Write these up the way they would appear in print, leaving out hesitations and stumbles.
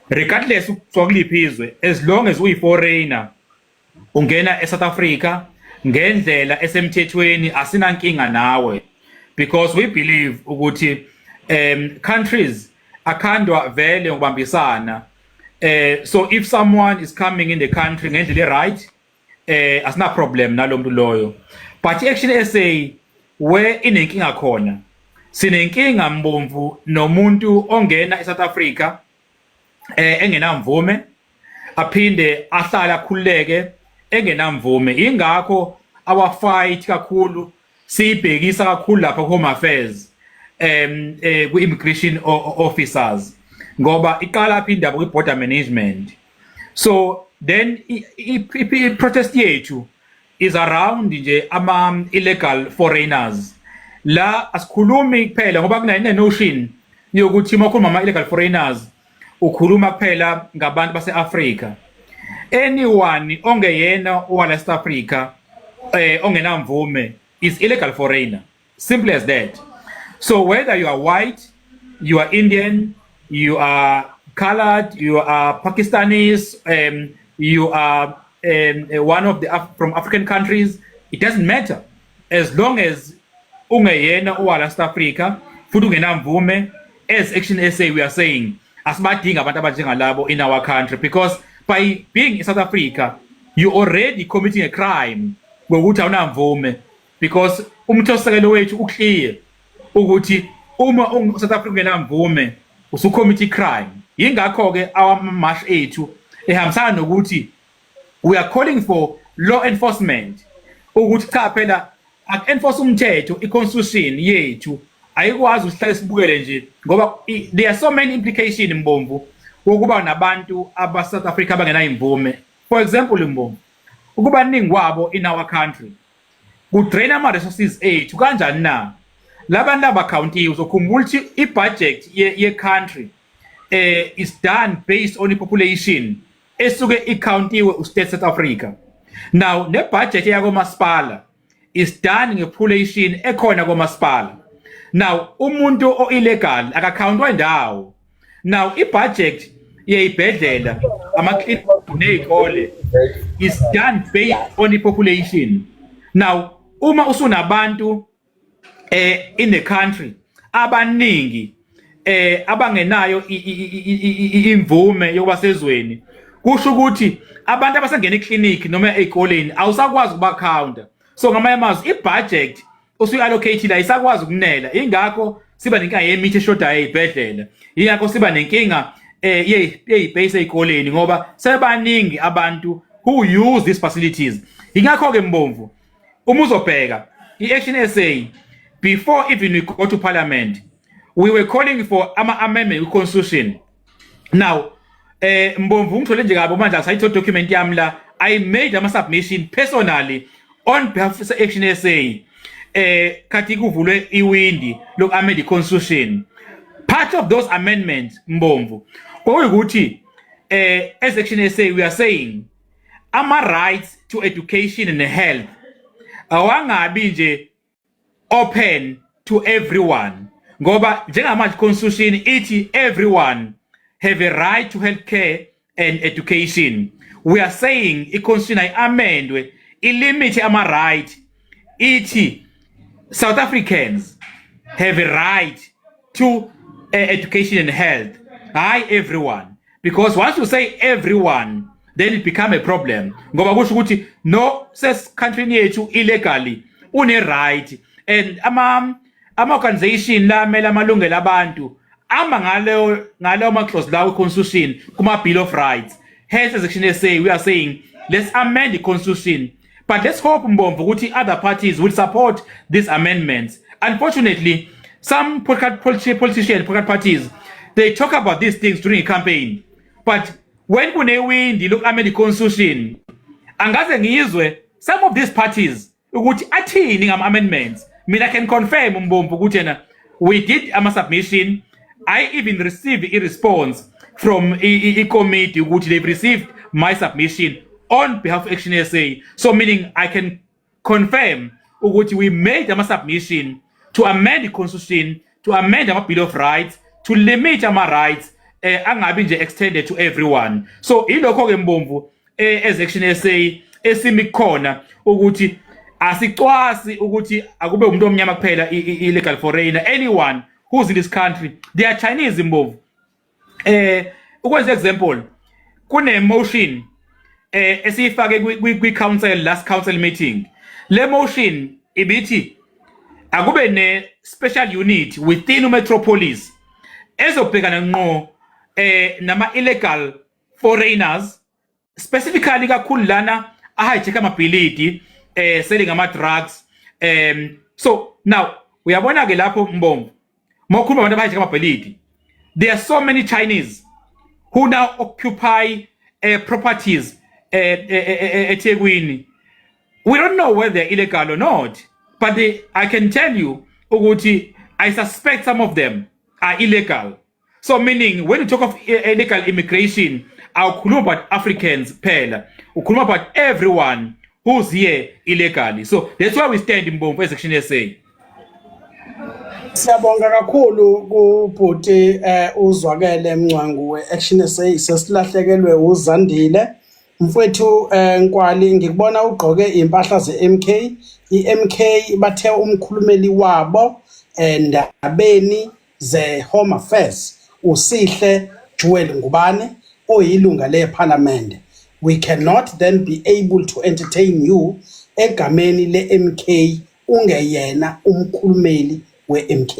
Regardless ukusuka kuliphi izwe, as long as uyi-foreigner ungena eSouth Africa ngendlela esemthethweni, asinankinga nawe, because we believe ukuthi countries akhandwa vele ngokubambisana. So if someone is coming in the country ngendlela right, asina problem nalomuntu loyo. But Action SA, where inenkinga khona, sinenkinga, Mbomvu, nomuntu ongena eSouth Africa engenamvume, aphinde ahlale akhululeke engenamvume. Ingakho our fight kakhulu siyibhekisa kakhulu lapha ku Home Affairs, ku immigration officers, ngoba iqala apha indaba kwi border management. So then i protest yethu is around nje ama illegal foreigners. La asikhulumi kuphela, ngoba kunane notion yokuthi uma ukhuluma ama illegal foreigners ukhuluma kuphela ngabantu base-Afrika. Anyone ongeyena owala South Africa ongenamvume is illegal foreigner, simple as that. So whether you are white, you are Indian, you are colored, you are Pakistanis, you are one of the from African countries, it doesn't matter. As long as ungeyena owala South Africa futhi ungenamvume, as Action SA we are saying asibadingi abantu abanjengalabo in our country, because by being in South Africa you already committing a crime ngokuthi awunamvume, because umthethosisekelo wethu uclear ukuthi uma South Africa ungenamvume usucommit crime. Yingakho ke our march ethu ehambisana nokuthi we are calling for law enforcement ukuthi cha phela, aku-enforce umthetho. I-constitution yethu ayikwazi ukuhlala sibukele nje, ngoba there are so many implication, Mbomvu, wokuba nabantu aba South Africa abangenayimvume. For example, Mbomvu, ukuba ningi kwabo in our country kudrain ama resources ethu. Kanjani na? Labantu abacountiwe, uzokhumbula ukuthi i-budget ye country is done based on i-population esuke icountiwe ustate South Africa. Now ne budget yakomasipala is done ngepopulation ekhona komasipala. Now umuntu o-illegal akacountwa indawo. Now i-budget yeyibhedlela, ama-clinic ney'kole is done based on i-population. Now uma usunabantu in the country abaningi abangenayo imvume yokuba sezweni, kusho ukuthi abantu abasengena eclinic noma ezikoleni awusakwazi ukuba counter. So ngamanye amazwi, i-budget osuyi-allocate ayisakwazi ukunela. Ingakho siba nenkinga yemithi eshodayo ey'bhedlela, ingakho siba nenkinga yeyipace ey'koleni, ngoba sebaningi abantu who use these facilities. Ingakho-ke, Mbomvu, uma uzobheka i-Action SA, before even we go to parliament, we were calling for ama-amendment kwi-constitution. Now Mbomvu, ngithole nje kabi manje, asayitho document yami la. I made ama submission personally on behalf of Action SA khathi kuvulwe iwindi loku amend the constitution. Part of those amendments, Mbomvu, kwakuyikuthi as Action SA we are saying ama rights to education and health awangabi nje open to everyone, ngoba njengamanje constitution ithi everyone have a right to health care and education. We are saying i-constitution ayi-amendwe, ilimit ama right, ithi South Africans have a right to education and health, hayi everyone, because once you say everyone, then it become a problem, ngoba kusho ukuthi no ses-countryni yethu illegally une right, and ama organization la mele amalungelo abantu ama ngaleyo ma clause lawo constitution kuma Bill of Rights. Hence, as Action SA we are saying let's amend the constitution, but let's hope, Mbomvu, ukuthi other parties will support these amendments. Unfortunately, some politicians, political parties, they talk about these things during a campaign, but when kunewindi look amend the constitution, angaze ngizwe some of these parties ukuthi athini ngama amendments. Mina can confirm, Mbomvu, ukuthi yena we did ama submission. I even received a response from i committee ukuthi they've received my submission on behalf of Action SA. So meaning I can confirm ukuthi we made ama submission to amend the constitution, to amend ama Bill of Rights, to limit ama rights. angabi nje extended to everyone. So ilokho ke Mbomvu, as Action SA esimi khona ukuthi asicwasi ukuthi akube umuntu omnyama kuphela illegal foreigner. Anyone who's in this country, they are Chinese, Mbomvu. Ukwenza example, kune motion esiyifake kwi council, last council meeting. Le motion ibithi akube ne special unit within uMetropolis ezobhekana ngqo nama illegal foreigners, specifically kakhulu lana ahijack amabhilidi, selling ama drugs. So now uyabona ke lapho, Mbomvu, mawukhuluma abantu abahijack amabhilidi, there are so many Chinese who now occupy properties eThekwini. We don't know whether they're illegal or not, but I can tell you ukuthi I suspect some of them are illegal. So meaning, when you talk of illegal immigration, awukhuluma about Africans kuphela, ukhuluma about everyone who's here illegally. So that's why we stand, Mbomvu, as Action SA. Siyabonga kakhulu kubhuti uZwakele Mncwangu we-Action SA. Sesilahlekelwe uZandile. Mfowethu Nkwali, ngikubona ugqoke impahla ze-MK. I-MK bathe umkhulumeli wabo endabeni ze-Home Affairs uSihle Joel Ngubane, oyilunga leParliament. We cannot then be able to entertain you egameni le-MK ungeyena umkhulumeli we-MK.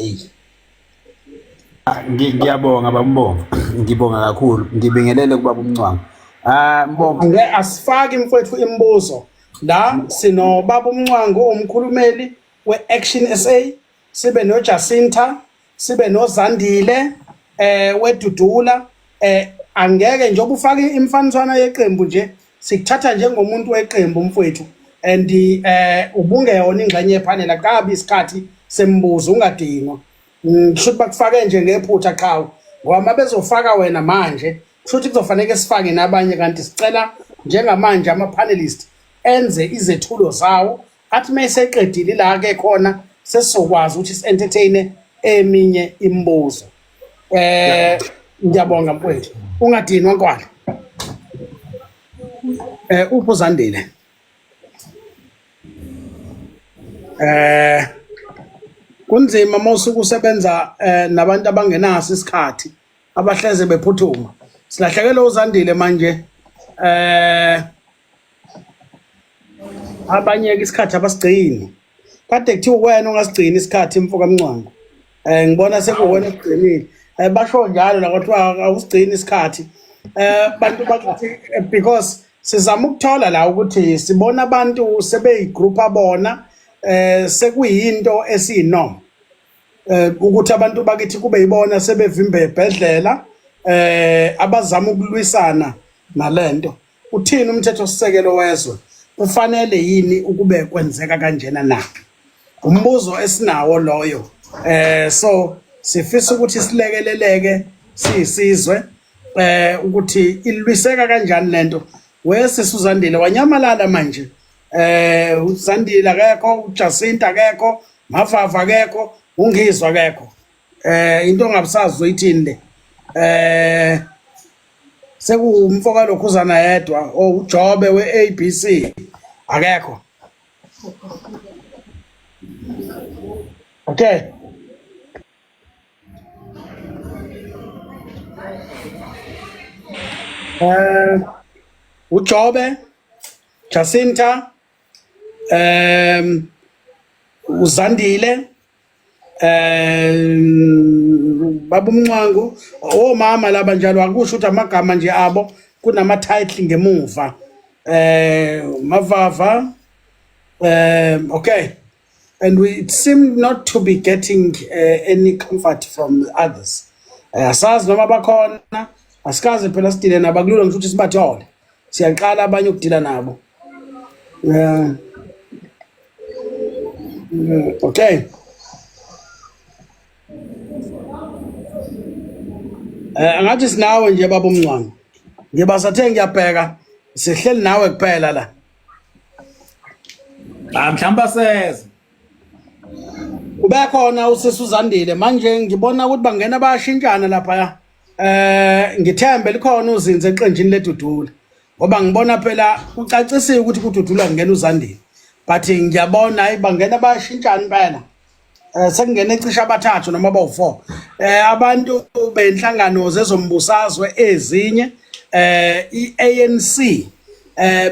Ngiyabonga baMbomvu, ngibonga kakhulu, ngibingelele kubaba uMncwango. Ah, Mbomvu. Ange asifaki, mfowethu, imibuzo la. Sinobaba uMncwango, umkhulumeli we-Action SA, sibe noJacinta, sibe noZandile weDudula. Angeke njengoba ufaka imfaniswana yeqembu nje, sikuthatha njengomuntu weqembu, mfowethu, and ubungeyona ingxenye yephanela. Kabi isikhathi sembuzo, ungadinwa. Kusho ukuthi bakufake nje ngephutha qhawe, ngoba uma bezofaka wena manje, kusho ukuthi kuzofanele sifake nabanye, kanti sicela njengamanje ama-panelist enze izethulo zawo, athi uma eseqedile la ke khona sesizokwazi ukuthi si-entertain eminye imibuzo. Ngiyabonga mfowethu, ungadinwa, Nkwali. Uphi uZandile? Kunzima mawusuke usebenza nabantu abangenaso isikhathi, abahleze bephuthuma. Silahlekelwe uZandile manje. Abanye isikhathi abasigcini. Kade kuthiwa wena ungasigcini isikhathi, mfoka Mncwango. Ngibona sekuwena osigcinile. Basho njalo la, kwathiwa awusigcini isikhathi. Bantu bakuthi, because sizama ukuthola la ukuthi sibona abantu sebeyigroup abona sekuyinto esiyinorm ukuthi abantu bakithi kube yibona sebevimbe ebhedlela abazama ukulwisana nalento. Uthini umthetho sisekelo wezwe? Kufanele yini ukube kwenzeka kanjena na? Umbuzo esinawo loyo. So sifisa ukuthi silekeleleke siyisizwe ukuthi ilwiseka kanjani lento. Wesisi uZandile wanyamalala manje. UZandile akekho, uJacinta akekho, Mavava akekho, uNgizwa akekho. Into ongabusazi uzoyithini le. Sekuwumfoka lokhuzana yedwa, uJobe we-ABC akekho. Okay. uJobe, Jacinta, uZandile, baba uMncwango, omama laba njalo, akusho ukuthi amagama nje abo kunama title ngemuva. Mavava, okay, and we seem not to be getting any comfort from the others. Asazi noma bakhona, asikaze phela sidile nabo, akulula ngisho ukuthi sibathole. Siyaqala abanye ukudila nabo. Yeah. Okay. Angathi sinawe nje, baba uMncwango. Ngiba sathe ngiyabheka, sihleli nawe kuphela la. Ah, mhlawumbe aseze. Ube khona usisi uZandile, manje ngibona ukuthi bangena bayashintshana lapha. Ngithembe likhona uzinze eqenjini leDudula, ngoba ngibona phela kucacisiwe ukuthi kuDudula kungena uZandile, but ngiyabona hayi, bangena bayashintshana impela. Sekungena ecishe abathathu noma abawu4 abantu benhlangano zezombusazwe ezinye. iANC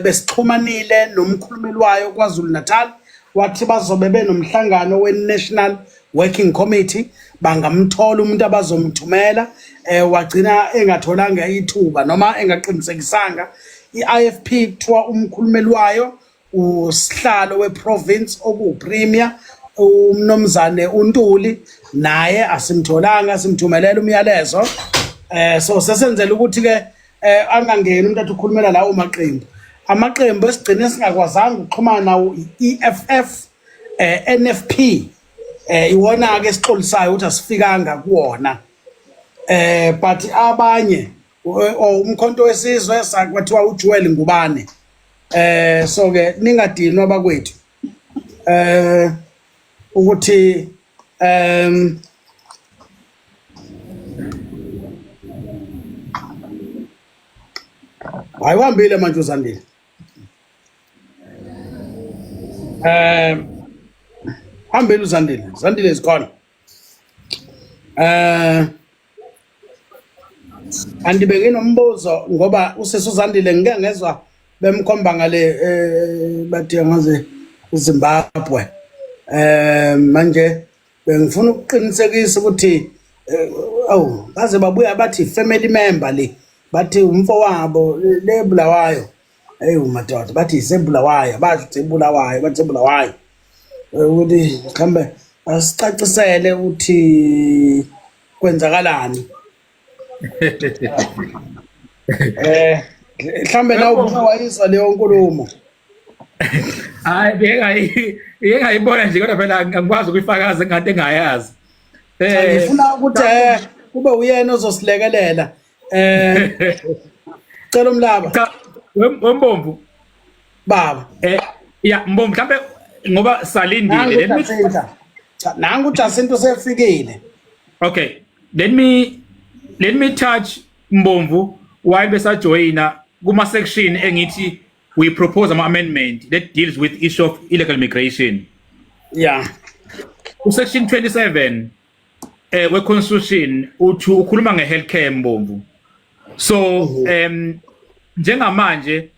besixhumanile nomkhulumeli wayo KwaZulu Natal, wathi bazobe benomhlangano we-National Working Committee, bangamthola umuntu abazomthumela. Wagcina engatholanga ithuba noma engaqinisekisanga. I-IFP kuthiwa umkhulumeli wayo, usihlalo weprovince okuwupremier umnomzane uNtuli, naye asimtholanga, simthumelela umyalezo. So sesenzela ukuthi ke angangeni umuntu athi ukhulumela lawo maqembu. Amaqembu esigcine singakwazanga ukuxhumana nawo i-EFF, NFP, iwona ke esixolisayo ukuthi asifikanga kuwona, but abanye uMkhonto weSizwe sakwathiwa uJoel Ngubane. So ke ningadinwa bakwethu ukuthi hayi, uhambile manje uZandile. Hambile uZandile. Zandile is gone. Andibe nginombuzo ngoba usisi uZandile ngike ngezwa bemkhomba ngale, bathi ngaze eZimbabwe. Manje bengifuna ukuqinisekisa ukuthi awu, baze babuya bathi family member le, bathi umfowabo le Bulawayo. Hey madoda, bathi iseBulawayo, basho ukuthi eBulawayo, bathi eBulawayo. Ukuthi mhlambe asicacisele ukuthi kwenzakalani. Mhlambe nawe ubuke wayizwa leyo nkulumo. Hayi, bengayibona nje, kodwa phela angikwazi ukuyifakaza ngathi engayazi. Ngifuna ukuthi kube uyena ozosilekelela. Cela umlaba. Cha, wembomvu. Baba. Ya Mbomvu, mhlambe ngoba salindile, Nangu let me Jacinta. Cha, nangu Jacinta usefikile. Okay, let me touch, Mbomvu, while besajoyina kuma section engithi we propose ama amendment that deals with issue of illegal migration. Ku section 27 we constitution uthi ukhuluma nge healthcare, Mbomvu. So njengamanje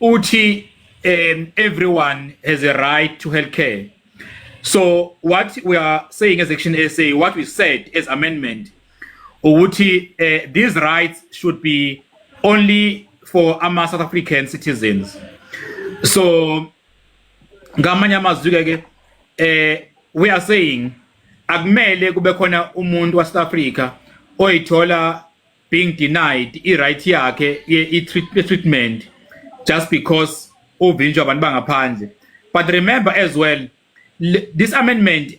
uthi everyone has a right to healthcare. So what we are saying as Action SA, what we said as amendment ukuthi these rights should be only for ama South African citizens. So ngamanye amazwi ke we are saying akumele kube khona umuntu wa South Africa oyithola being denied i-right yakhe ye-treatment just because uvinjwa abantu bangaphandle. But remember as well, this amendment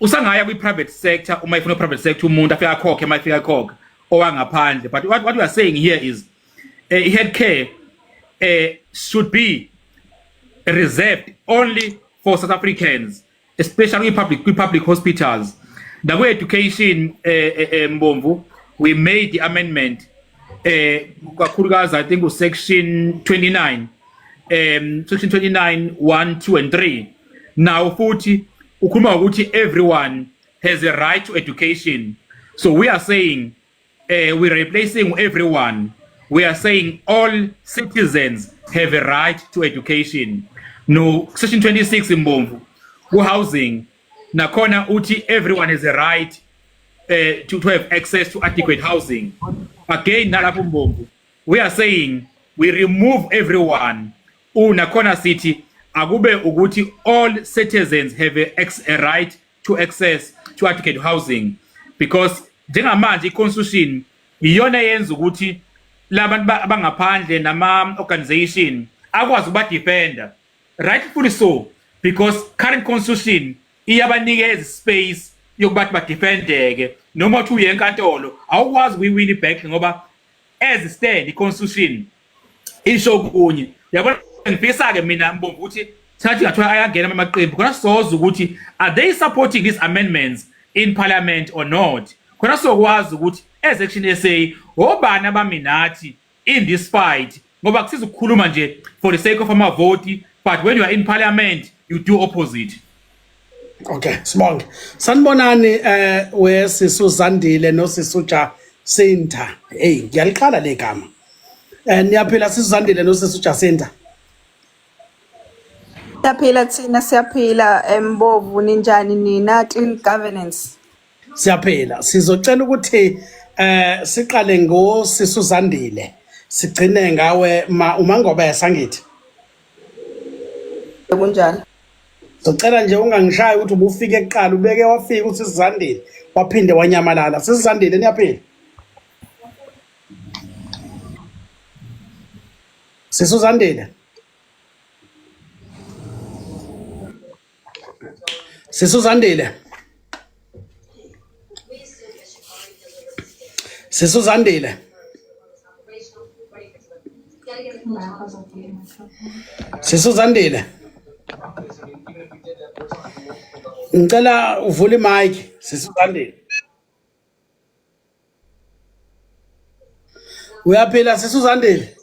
usangaya kwi-private sector uma ifuna private sector, umuntu afika akhokhe uma efika akhokhe owangaphandle. But what we are saying here is healthcare should be reserved only for South Africans, especially kwi-public hospitals. Nakwi-education, Mbomvu, we made the amendment, kakhulukazi I think section 29, section 29 1 2 and 3. Now futhi ukhuluma ukuthi everyone has a right to education. So we are saying we're replacing everyone, we are saying all citizens have a right to education. No section 26, Mbomvu, ku-housing nakhona uthi everyone has a right to have access to adequate housing. Again nalapho, Mbomvu, we are saying we remove everyone. Unakhona sithi akube ukuthi all citizens have a right to access to adequate housing, because njengamanje i-constitution iyona yenza ukuthi labantu abangaphandle nama organization akwazi ukubadefenda, rightfully so, because current constitution iyabanikeza space yokuba badefendeke. Noma uthi uye enkantolo, awukwazi ukuyiwina i-back ngoba as stand i-constitution isho okunye, yabona. Ngifisa ke mina, Mbomvu, ukuthi thathi ngathiwa ayangena amaqembu khona soza ukuthi are they supporting these amendments in parliament or not, khona sokwazi ukuthi as Action SA, obani abami nathi in this fight, ngoba kusiza ukukhuluma nje for the sake of amavoti, but when you are in parliament you do opposite. Okay, sibonge. Sanibonani wesisu Zandile nosisu Jacinta. Hey, ngiyaliqala le gama. Niyaphila sisu Zandile nosisu Jacinta? Siyaphila thina, siyaphila Mbovu, ninjani nina, clean governance? Siyaphila. Sizocela ukuthi siqale ngosisu Zandile. Sigcine ngawe ma uMangobese, angithi. Kunjalo. Sicela nje ungangishayi ukuthi ubufike kuqala, ubeke wafika uSisi Zandile waphinde wanyamalala. Sisi Zandile, niyaphila? Sisi Zandile. Sisi Zandile. Sisi Zandile. Sisi Zandile. Ngicela uvule imic Sisi Zandile. Uyaphila Sisi Zandile?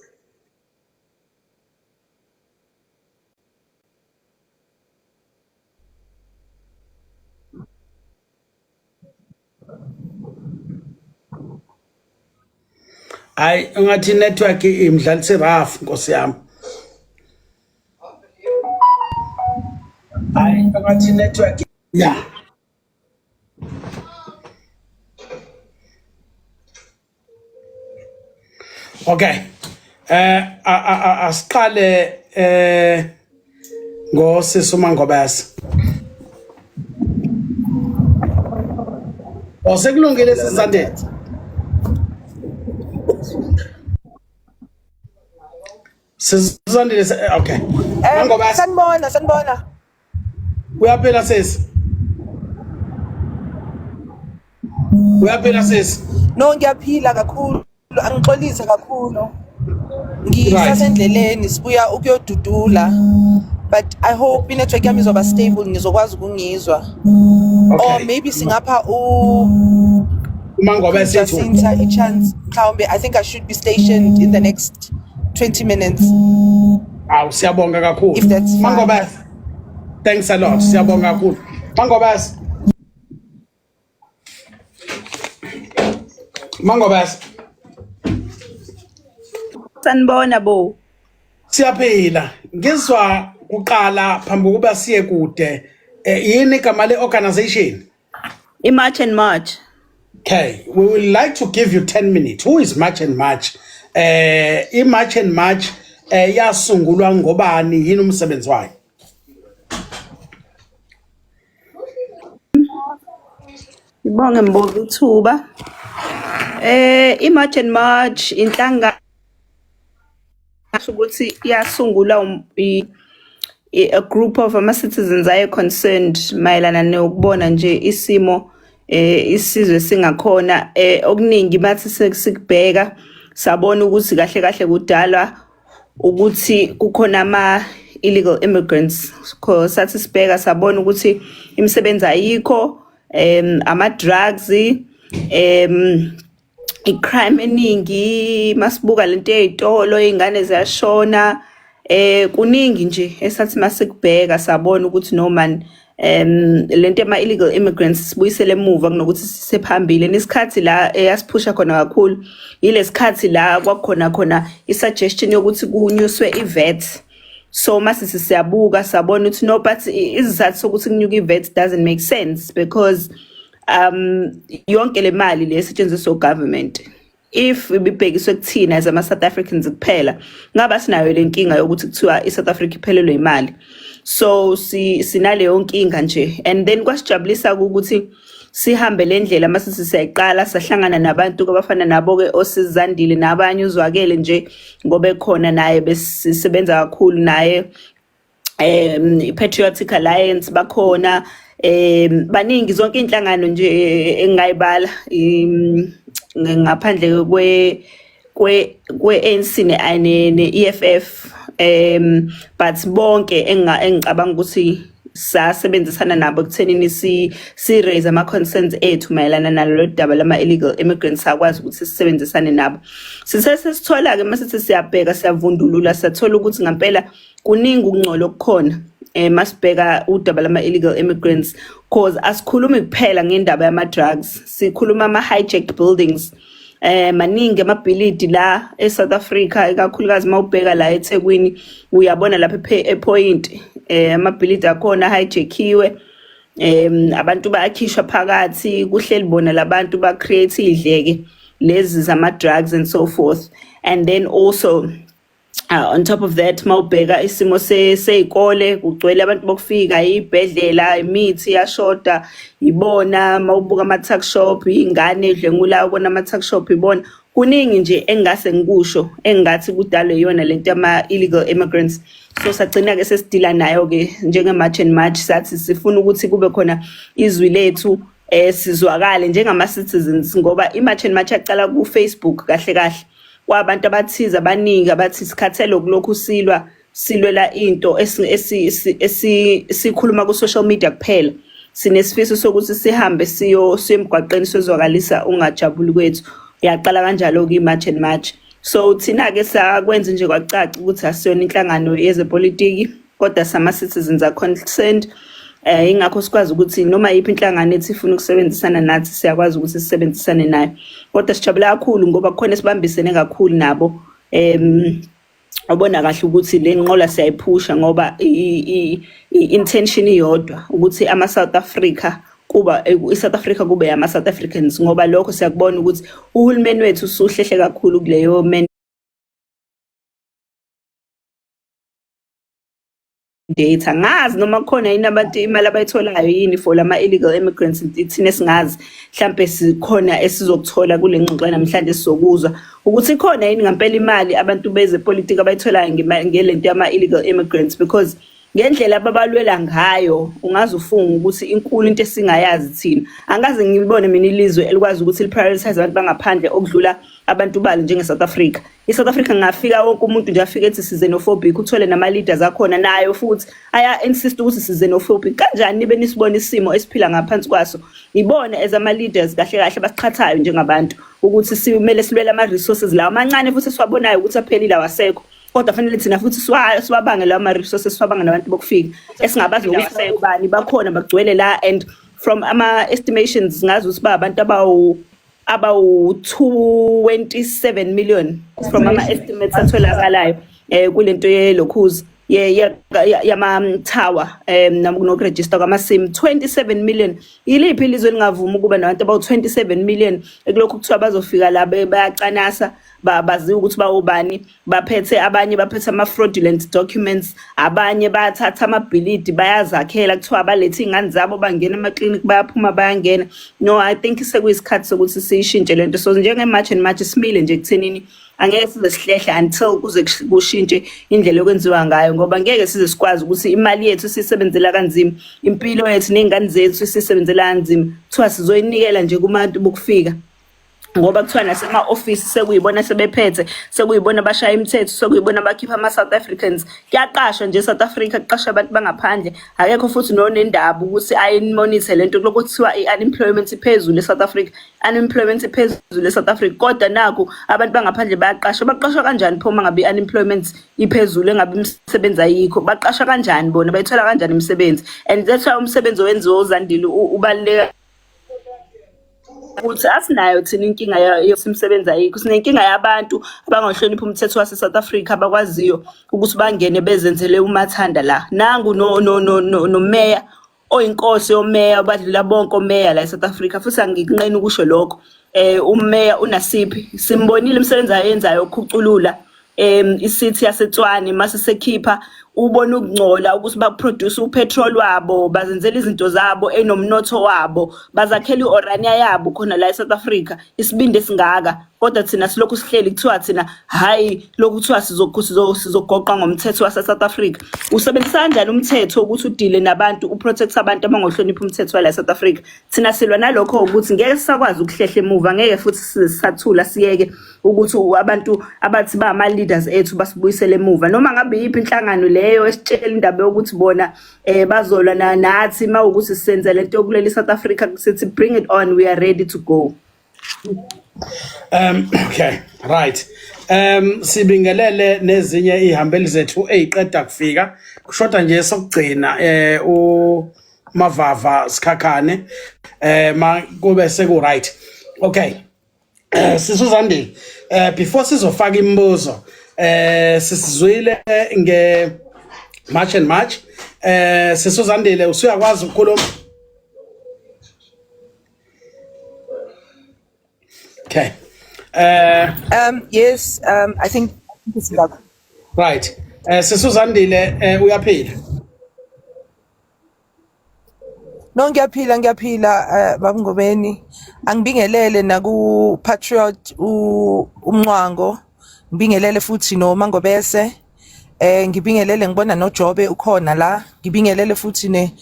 Hayi, ungathi network imdlalise rough, nkosi yami. Hayi, ungathi network, yeah. Okay. Asiqale ngosisi uMangobese. Osekulungile Sisi Zandile. Sisi Zandile, okay. Mangobese. Sanibona, sanibona. Uyaphila sisi? Uyaphila sisi? No, ngiyaphila kakhulu. Angixolise kakhulu. Ngisasendleleni sibuya ukuyodudula. But I hope i-network yami izoba stable, nizokwazi ukungizwa. Or maybe singapha u uMangobese ethu. Jacinta i-chance mhlawumbe. I think I should be stationed in the next 20 minutes. Awu, siyabonga kakhulu. If that's fine. Mangobese. Thanks a lot. Siyabonga kakhulu. Mangobese. Mangobese. Sanibona bo. Siyaphila. Ngizwa kuqala phambi kokuba siye kude. Yini igama le organization? I-March and March. Okay, we would like to give you 10 minutes. Who is March and March? I-March and March yasungulwa ngobani, yini umsebenzi wayo? Ngibonge Mbovu ithuba. I-March and March inhlangano ukuthi yasungulwa a group of ama citizens aye concerned mayelana nokubona nje isimo isizwe singakhona. Okuningi bathi sikubheka sabona ukuthi kahle kahle kudalwa ukuthi kukhona ama illegal immigrants. Sathi sibheka sabona ukuthi imisebenzi ayikho, ama drugs, i-crime eningi. Masibuka lento ey'tolo, iy'ngane ziyashona, kuningi nje esathi masikubheka sabona ukuthi no man, lento ema illegal immigrants sibuyisele emuva kunokuthi sisephambili. Nesikhathi la eyasiphusha khona kakhulu yilesikhathi la kwakukhona khona i-suggestion yokuthi kunyuswe i-VAT. So masithi siyabuka sabona ukuthi no, but izizathu sokuthi kunyuke i-VAT doesn't make sense because yonke le mali le esetshenziswa government, if ibibhekiswe kuthina as ama South Africans kuphela, ngaba sinayo le nkinga yokuthi kuthiwa iSouth Africa iphelelwe imali. So si sinaleyo nkinga nje. And then kwasijabulisa ukuthi sihambe le ndlela. Mase siyayiqala sahlangana nabantu abafana nabo ke osisi Zandile nabanye, uzwakele nje ngoba ekhona naye, besisebenza kakhulu naye, i-Patriotic Alliance bakhona, baningi, zonke inhlangano nje engayibala ngaphandle kwe ANC ne EFF, but bonke engicabanga ukuthi Sasebenzisana nabo ekuthenini si raise ama concerns ethu mayelana nalolu daba lama illegal immigrants. Sakwazi ukuthi sisebenzisane nabo. Sithe sesithola ke, masithi siyabheka, siyavundulula, sathola ukuthi ngempela kuningi ukungcola okukhona masibheka udaba lama illegal immigrants, cause asikhulumi kuphela ngendaba yama drugs, sikhuluma ama hijacked buildings. Maningi amabhilidi la eSouth Africa, ikakhulukazi mawubheka la eThekwini, uyabona lapha ePoint, amabhilidi akhona hijackiwe, abantu bayakhishwa phakathi, kuhleli bona labantu ba create idleke lezi zama drugs and so forth. And then also, on top of that, mawubheka isimo sey'kole, kugcwele abantu bokufika, iy'bhedlela, imithi iyashoda, ibona. Mawubuka ama-tuck shop, iy'ngane edlwengulayo kona ama-tuck shop, ibona. Kuningi nje engingase ngikusho engingathi kudalwe iyona lento yama-illegal immigrants. So sagcina-ke sesidila nayo-ke njenge-March and March, sathi sifuna ukuthi kube khona izwi lethu, sizwakale njengama-citizens, ngoba i-March and March yaqala ku-Facebook kahle kahle, kwabantu abathize abaningi abathi sikhathele kulokhu silwa, silwela into sikhuluma ku-social media kuphela. Sinesifiso sokuthi sihambe siyo emgwaqeni, siyozwakalisa ungajabuli kwethu. Yaqala kanjalo-ke i-March and March. So thina-ke sakwenza nje kwacaca ukuthi asiyona inhlangano yezepolitiki, kodwa sama-citizens are concerned. Ingakho sikwazi ukuthi noma yiphi inhlangano ethi ifuna ukusebenzisana nathi, siyakwazi ukuthi sisebenzisane nayo. Kodwa sijabula kakhulu ngoba kukhona esibambisene kakhulu nabo, obona kahle ukuthi le nqola siyayiphusha, ngoba i-intention iyodwa, ukuthi ama-South Africa kuba i-South Africa kube ama-South Africans, ngoba lokho siyakubona ukuthi uhulumeni wethu usuhlehle kakhulu kuleyo mandate. Angazi noma kukhona yini abantu imali abayitholayo yini for lama illegal immigrants. Thina singazi, mhlambe sikhona esizokuthola kule ngxoxo namhlanje, sizokuzwa ukuthi ikhona yini ngempela imali abantu bezepolitiki abayitholayo ngelento yama illegal immigrants, because ngendlela ababalwela ngayo ungaze ufunga ukuthi inkulu into esingayazi thina. Angaze ngibone mina ilizwe elikwazi ukuthi liprioritize abantu bangaphandle okudlula abantu balo njenge-South Africa. I-South Africa ngafika wonke umuntu nje afike ethi si-xenophobic, uthole nama-leaders akhona nayo futhi aya-insist ukuthi si-xenophobic. Kanjani nibe nisibona isimo esiphila ngaphansi kwaso? Ibona as ama-leaders kahle kahle basiqhathayo njengabantu ukuthi simele silwele ama-resources lawo amancane futhi esiwabonayo ukuthi aphelile, awasekho, kodwa fanele thina futhi siwabange lawo ma-resources, siwabange nabantu bokufika esingabazi nokuthi bani bakhona, bagcwele la. And from ama-estimations ngazi ukuthi ba abantu abawu-27 million, from ama-estimates atholakalayo kulento yelokhuzi yama-tower nokurejista kwama-sim, 27 million. Iliphi ilizwe elingavumi ukuba nabantu abawu-27 million ekulokhu kuthiwa bazofika la, bayacanasa, baziwa ukuthi bawobani, baphethe, abanye baphethe ama-fraudulent documents, abanye bayathatha amabhilidi bayazakhela, kuthiwa balethe iy'ngane zabo, bangena emaklinikhi, bayaphuma, bayangena. No, I think sekuyisikhathi sokuthi siyishintshe lento. So njenge-March and March simile nje ekuthenini angeke size sihlehle until kuze kushintshe indlela okwenziwa ngayo, ngoba ngeke size sikwazi ukuthi imali yethu siyisebenzela kanzima, impilo yethu ney'ngane zethu siyisebenzela kanzima, kuthiwa sizoyinikela nje kubantu bokufika, ngoba kuthiwa nasema-ofisi sekuyibona sebephethe, sekuyibona bashaya imithetho, sekuyibona bakhipha ama-South Africans. Kuyaqashwa nje e-South Africa, kuqashwa abantu bangaphandle, akekho futhi nonendaba ukuthi ayimonithe lento. Kulokhu kuthiwa i-unemployment iphezulu e-South Africa, unemployment iphezulu e-South Africa, kodwa naku abantu bangaphandle bayaqashwa. Baqashwa kanjani pho uma ngabe i-unemployment iphezulu, engabe imisebenzi ayikho? Baqashwa kanjani bona? Bayithola kanjani imisebenzi? And that's why umsebenzi owenziwa uZandile ubaluleke, ukuthi asinayo thina inkinga yokuthi ayikho, sinenkinga yabantu abangahloniphi umthetho wase-South Africa, abakwaziyo ukuthi bangene bezenzele umathanda la. Nangu no no no no nomeya oyinkosi yomeya badlula bonke omeya la e-South Africa, futhi angikunqeni ukusho lokho. Umeya uNasiphi, simbonile imisebenzi ayenzayo ukukhuculula i-city yaseTshwane, mase sekhipha ubona ukungcola ukuthi baproduce upetrol wabo, bazenzela izinto zabo enomnotho wabo, bazakhela iOrania yabo khona la eSouth Africa. Isibindi esingaka, kodwa thina silokhu sihleli, kuthiwa thina hayi, lokhu kuthiwa sizogoqa ngomthetho wase South Africa. Usebenzisa kanjani umthetho ukuthi udile nabantu, uprotect abantu abangohlonipha umthetho wala eSouth Africa? Thina silwa nalokho ukuthi ngeke sisakwazi ukuhlehla emuva, ngeke futhi sisathula siyeke ukuthi abantu abathi ba ama leaders ethu basibuyisele emuva, noma ngabe yiphi inhlangano leyo. leyo esitshela indaba yokuthi bona bazolwa nathi mawukuthi sisenza lento yokulwela iSouth Africa. Sithi bring it on, we are ready to go. Okay, right. Sibingelele nezinye ihambeli zethu eziqeda kufika. Kushoda nje sokugcina u Mavava Sikhakhane ma kube seku right. Okay. Sisuzandile. Before sizofaka imibuzo sisizwile nge March and March. Sisuzandile, usuyakwazi ukukhuluma? Okay. Yes, I think it's like Right. Sisuzandile, uyaphila? No, ngiyaphila, ngiyaphila, baba Ngobeni. Angibingelele naku Patriot uMncwango. Ngibingelele futhi no Mangobese. Ngibingelele, ngibona noJobe ukhona la. Ngibingelele futhi ne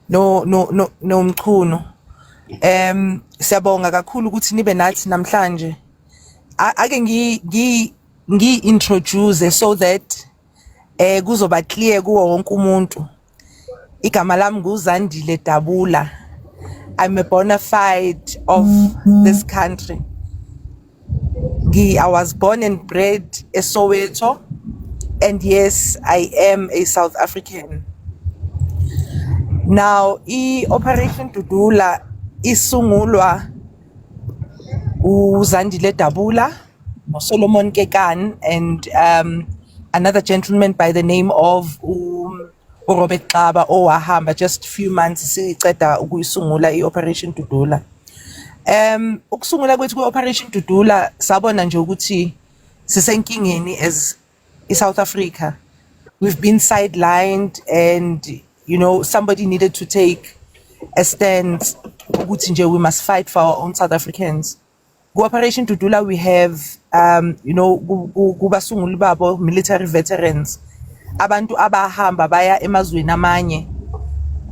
no no no noMchunu. Siyabonga kakhulu ukuthi nibe nathi namhlanje. Ake ngi introduce so that kuzoba clear kuwo wonke umuntu. Igama lami nguZandile Dabula. I'm a bona fide of this country. I was born and bred eSoweto, and yes, I am a South African. Now, i-Operation Dudula isungulwa uZandile Dabula, Solomon Kekan, and another gentleman by the name of uRobert Xaba, owahamba just few months siceda ukuyisungula i-Operation Dudula. Ukusungula kwethu kwe-Operation Dudula, sabona nje ukuthi sisenkingeni as i-South Africa. We've been sidelined and somebody needed to take a stand ukuthi nje we must fight for our own South Africans. Ku-Operation Dudula we have kubasunguli babo military veterans, abantu abahamba baya emazweni amanye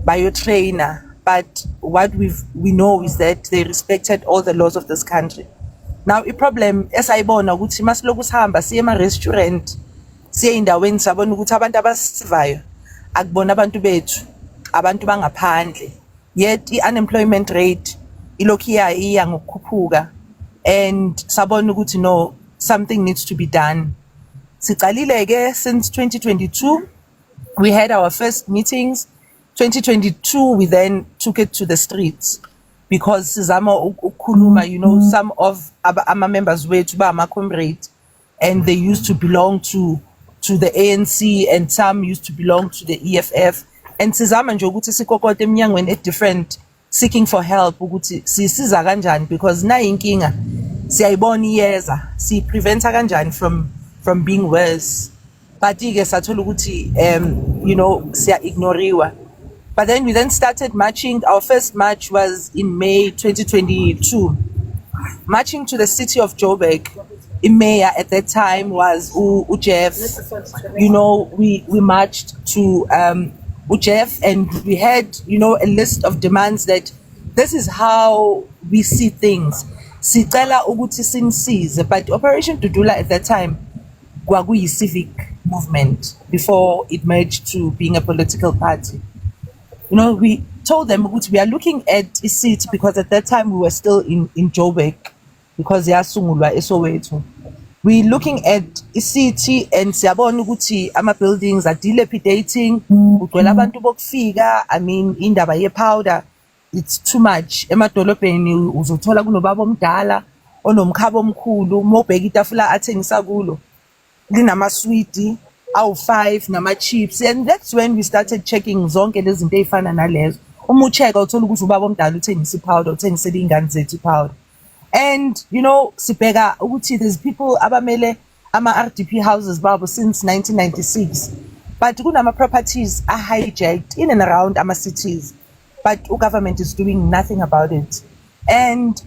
bayo-traina, but what we know is that they respected all the laws of this country. Now, i-problem esayibona ukuthi masiloku sihamba siye ema-restaurant, siye ey'ndaweni, sabona ukuthi abantu abasivayo akubona abantu bethu, abantu bangaphandle, yet i-unemployment rate ilokhu iya ngokukhuphuka, and sabona ukuthi no, something needs to be done. Sicalile ke since 2022. We had our first meetings 2022. We then took it to the streets because sizama ukukhuluma. Some of ama members wethu ba ama comrades and they used to belong to the ANC and some used to belong to the EFF, and sizama nje ukuthi sikokote eminyangweni e different, seeking for help ukuthi sisiza kanjani, because nayi inkinga siyayibona iyeza, si preventa kanjani from being worse. But ke sathola ukuthi siya ignoriwa. But then we then started marching. Our first march was in May 2022, marching to the city of Joburg. I-mayor at that time was uJeff. We marched to uJeff and we had a list of demands that this is how we see things. Sicela ukuthi sinisize. But Operation Dudula at that time kwakuyi civic movement before it merged to being a political party. We told them ukuthi we are looking at i-city, because at that time we were still in Joburg, because yasungulwa eSoweto. We looking at i-city and siyabona ukuthi ama-buildings are dilapidating, kugcwele abantu bokufika. I mean, indaba ye-powder, it's too much. Emadolobheni uzothola kunobaba omdala onomkhaba omkhulu, uma ubheka itafula athengisa kulo linamaswidi awu-5 nama-chips, and that's when we started checking zonke lezi zinto ey'fana nalezo. Uma u-check-a uthola ukuthi ubaba omdala uthengisa i-powder, uthengisela iy'ngane zethu i-powder. And sibheka ukuthi there's people abamele ama-RDP houses babo since 1996, but kunama-properties are hijacked in and around ama-cities, but government is doing nothing about it. And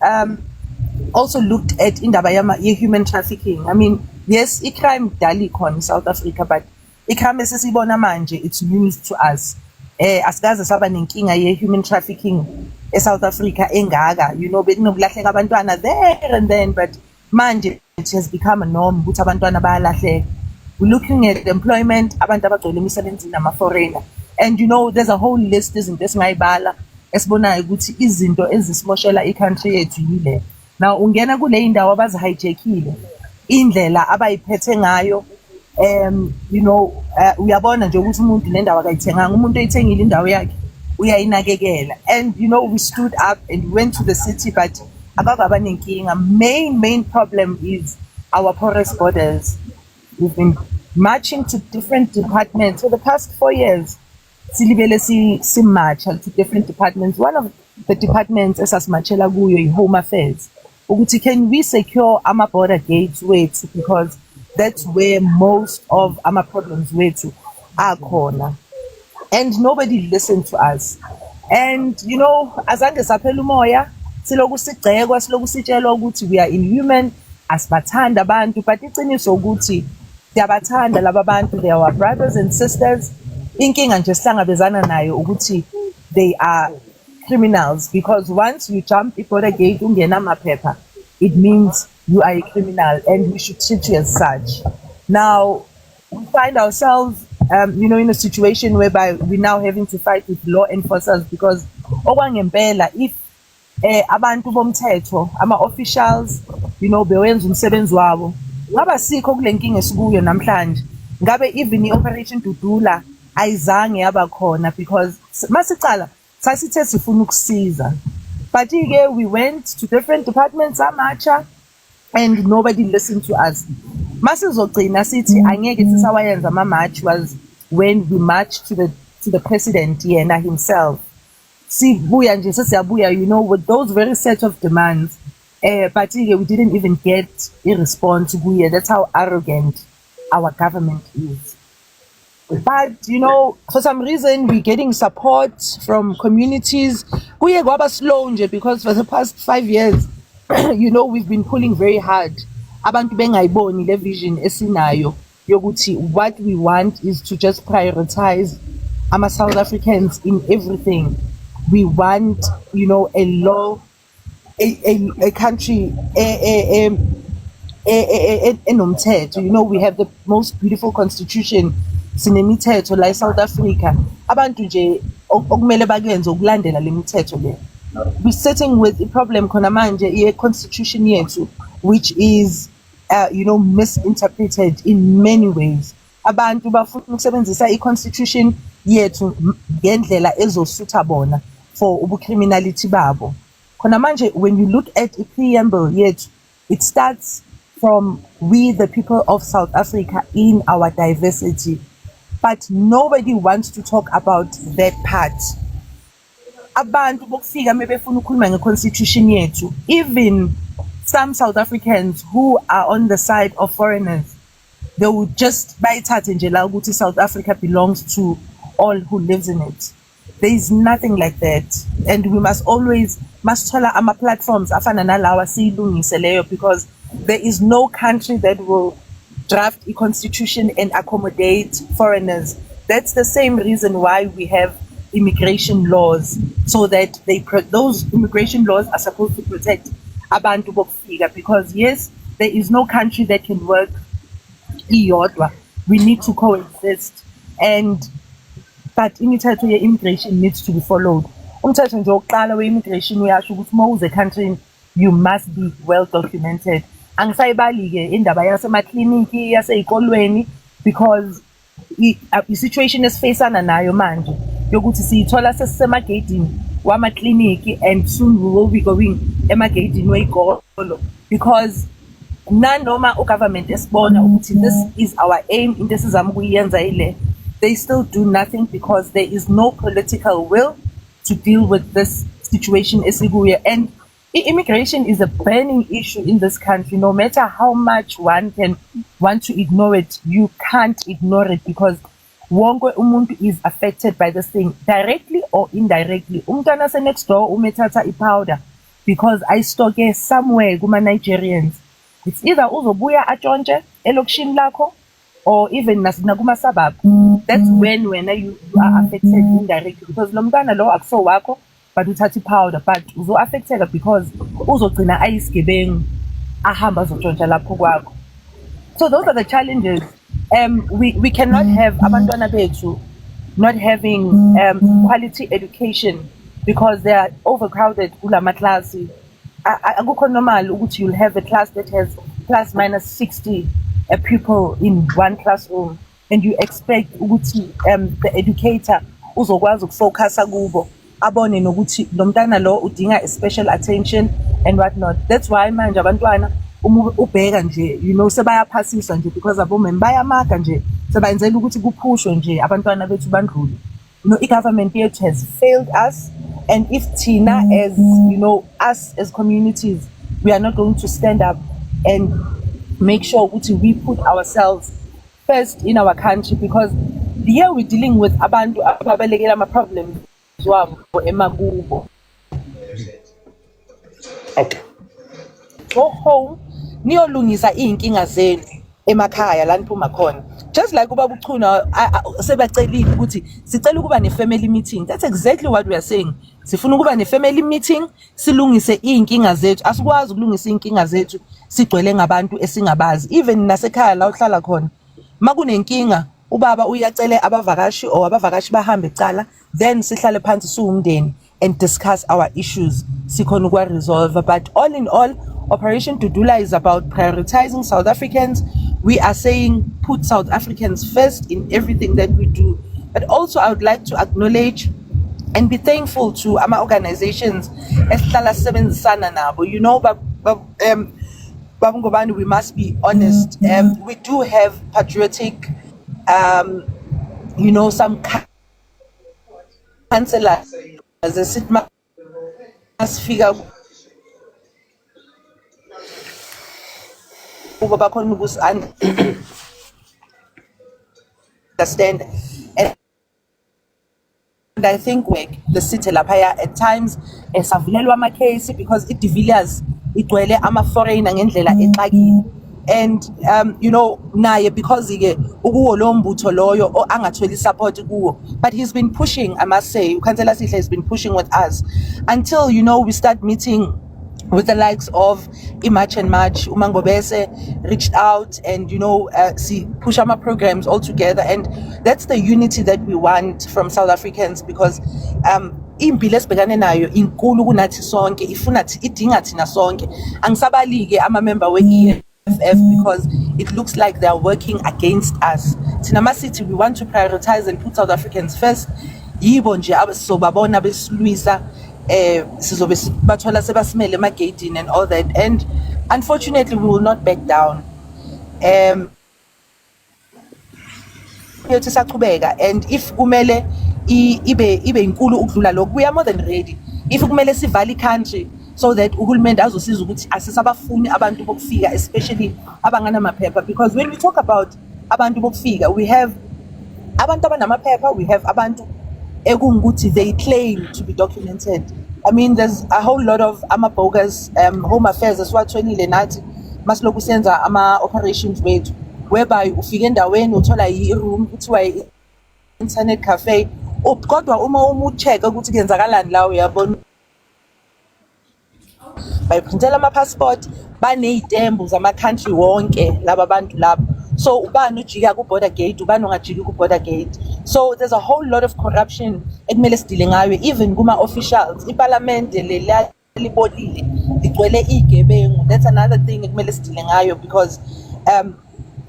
also looked at indaba ye-human trafficking. I mean, yes, i-crime kudala ikhona in-South Africa, but i-crime esesiyibona manje, it's news to us. Asikaze saba nenkinga ye-human trafficking e-South Africa engaka. Bekunokulahleka abantwana there and then, but manje it has become a norm ukuthi abantwana bayalahleka. We're looking at employment, abantu abagcwele emisebenzini ama-foreigner. And there's a whole list izinto esingayibala esibonayo ukuthi izinto ezisimoshela i-country yethu yile. Now ungena kule indawo abazihijackile, indlela abayiphethe ngayo, uyabona nje ukuthi umuntu nendawo akayithenganga, umuntu oyithengile indawo yakhe uyayinakekela. And we stood up and we went to the city, but akakaba nenkinga. Main problem is our porous borders. We've been marching to different departments for the past 4 years. Silibele si-marcha to different departments. One of the departments esasimarchela kuyo i-Home Affairs. Ukuthi can we secure ama border gates wethu, because that's where most of ama problems wethu akhona. And nobody listened to us. And azange saphela umoya, siloku sigcekwa, siloku sitshelwa ukuthi we are inhuman, asibathanda abantu, but iqiniso ukuthi siyabathanda laba bantu, they are our brothers and sisters. Inkinga nje sihlangabezana nayo ukuthi they are criminals, because once you jump i-border gate ungena amaphepha, it means you are a criminal and we should treat you as such. Now we find ourselves in a situation whereby we're now having to fight with law enforcers, because okwangempela if abantu bomthetho, ama-officials, bewenza umsebenzi wabo, ngaba sikho kule nkinga esikuyo namhlanje. Ngabe even i-Operation Dudula ayizange yaba khona, because masicala sasithe sifuna ukusiza, but-ke we went to different departments, samarcha, and nobody listened to us. Masizogcina sithi angeke sisawayenza ama-march was when we marched to the president yena himself. Sibuya nje, sesiyabuya with those very set of demands, but-ke we didn't even get a response kuye. That's how arrogant our government is. But for some reason we're getting support from communities. Kuye kwaba slow nje, because for the past 5 years we've been pulling very hard, abantu bengayiboni le vision esinayo yokuthi what we want is to just prioritize ama South Africans in everything. We want a law, a country enomthetho. We have the most beautiful constitution, sinemithetho la eSouth Africa. Abantu nje okumele bakwenze ukulandela le mithetho le. We sitting with a problem khona manje ye constitution yethu, which is misinterpreted in many ways. Abantu bafuna ukusebenzisa i-constitution yethu ngendlela ezosutha bona for ubucriminality babo. Khona manje, when you look at i-preamble yethu, it starts from "We the people of South Africa in our diversity", but nobody wants to talk about that part. Abantu bokufika mebefuna ukukhuluma nge-constitution yethu, even some South Africans who are on the side of foreigners, they would just bayithathe nje la ukuthi South Africa belongs to all who lives in it. There is nothing like that, and we must always masithola ama-platforms afana nalawa siyilungise leyo, because there is no country that will draft a constitution and accommodate foreigners. That's the same reason why we have immigration laws, so that those immigration laws are supposed to protect abantu bokufika, because yes, there is no country that can work iyodwa. We need to coexist, and but imithetho ye-immigration needs to be followed. Umthetho nje wokuqala we-immigration uyasho ukuthi uma uze country, you must be well documented. Angisayibali-ke indaba yasemakliniki, yasey'kolweni, because i-situation esifeyisana nayo manje yokuthi siyithola sesisemageyidini wamakliniki, and soon we will be going emageyidini wey'kolo, because nanoma ugovernment esibona ukuthi this is our aim, into esizama ukuyenza ile, they still do nothing because there is no political will to deal with this situation esikuyo. And immigration is a burning issue in this country. No matter how much one can want to ignore it, you can't ignore it, because wonke umuntu is affected by this thing, directly or indirectly. Umntwana next door uma ethatha i-powder because ayistocke somewhere kuma-Nigerians, it's either uzobuya atshontshe elokishini lakho or even nakuma-suburb. That's when wena you are affected indirectly, because lo mntwana lo akuso wakho, but uthatha i-powder, but uzo-affecteka because uzogcina ayisigebengu, ahamba azotshontsha lapho kwakho. So those are the challenges. We cannot have abantwana bethu not having quality education because they are overcrowded kulama class. Akukho normal ukuthi you'll have a class that has plus minus 60 people in one classroom and you expect ukuthi the educator uzokwazi ukufocusa kubo, abone nokuthi lo mntana lo udinga a special attention and what not. That's why manje abantwana, uma ubheka nje, sebayaphasiswa nje because abomame bayamaka nje, sebayenzela ukuthi kuphushwe nje abantwana bethu bandlule. I-government yethu has failed us, and if thina as you know us as communities, we are not going to stand up and make sure ukuthi we put ourselves first in our country, because here we're dealing with abantu ababalekela ama-problems wabo emakubo. Go home, niyolungisa iy'nkinga zenu emakhaya la niphuma khona. Just like ubaba uChunu sebacelile ukuthi sicela ukuba ne-family meeting, that's exactly what we are saying. Sifuna ukuba ne-family meeting, silungise iy'nkinga zethu. Asikwazi ukulungisa iy'nkinga zethu sigcwele ngabantu esingabazi. Even nasekhaya la uhlala khona, makunenkinga, ubaba uyacele abavakashi or abavakashi bahambe kucala, then sihlale phansi siwumndeni and discuss our issues, sikhona ukwa-resolve. But all in all, Operation Dudula is about prioritizing South Africans. We are saying put South Africans first in everything that we do. But also I would like to acknowledge and be thankful to ama-organizations esihlala sisebenzisana nabo. Baba Ngobani, we must be honest. We do have patriotic, some councillors esithi masifika kubo bakhona ukusi-understand, and I think work the city laphaya at times esavulelwa ama-case because i-De Villiers igcwele ama-foreigner ngendlela exakile, and naye because ke ukuwo lo mbutho loyo angatholi support kuwo, but he's been pushing, I must say uKhansela Sihle has been pushing with us until we start meeting with the likes of iMarch and March. Umangobese reached out and see push our programs all together, and that's the unity that we want from South Africans, because impi lesibhekane nayo inkulu kunathi sonke, ifuna idinga thina sonke. Angisabali-ke ama-member we-EFF because it looks like they are working against us. Thina masithi we want to prioritize and put South Africans first, yibo nje sizobabona besilwisa, sizobe bathola sebasimele emageyidini and all that, and unfortunately we will not back down. Yethu isaqhubeka, and if kumele ibe inkulu ukudlula lokhu, we are more than ready. If kumele sivale i-country so that uhulumende azosiza ukuthi asisabafuni abantu bokufika, especially abanganamaphepha, because when we talk about abantu bokufika, we have abantu abanamaphepha, we have abantu ekungukuthi they claim to be documented. I mean, there's a whole lot of ama-bogus home affairs esiwatholile nathi masiloku senza ama-operations wethu, whereby ufike endaweni uthola i-room kuthiwa i-internet cafe, kodwa uma ucheck ukuthi kuyenzakalani la, uyabona bayiprintela ama-passport, baney'tembu zama-country wonke laba bantu laba. So ubani ujika ku-border gate, ubani ongajiki ku-border gate? So there's a whole lot of corruption ekumele sidile ngayo, even kuma-officials. Ipalamente leliya libolile, ligcwele iy'gebengu. That's another thing ekumele sidile ngayo because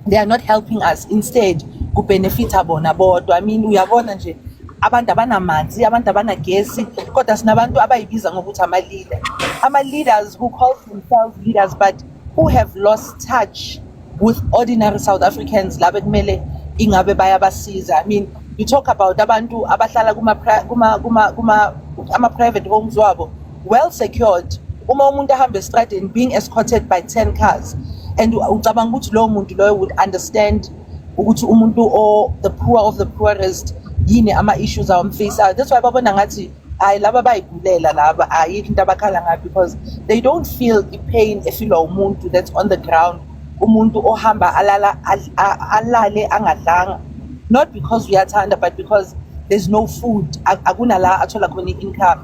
they are not helping us, instead kubenefita bona bodwa. I mean, uyabona nje abantu abanamanzi, abantu abanagesi, kodwa sinabantu abayibiza ngokuthi ama-leader, ama-leaders who call themselves leaders but who have lost touch with ordinary South Africans laba ekumele ingabe bayabasiza. I mean, you talk about abantu abahlala kuma ama-private homes wabo, well secured. Uma umuntu ahamba estradeni being escorted by 10 cars, and ucabanga ukuthi lowo muntu loyo would understand ukuthi umuntu or the poor of the poorest yini ama-issues awamfaceayo? That's why babona ngathi hayi, laba bayigulela laba, ayikho into abakhala ngayo, because they don't feel i-pain efilwa umuntu that's on the ground, umuntu ohamba alala alale angadlanga, not because uyathanda but because there's no food, akunala athola khona i-income.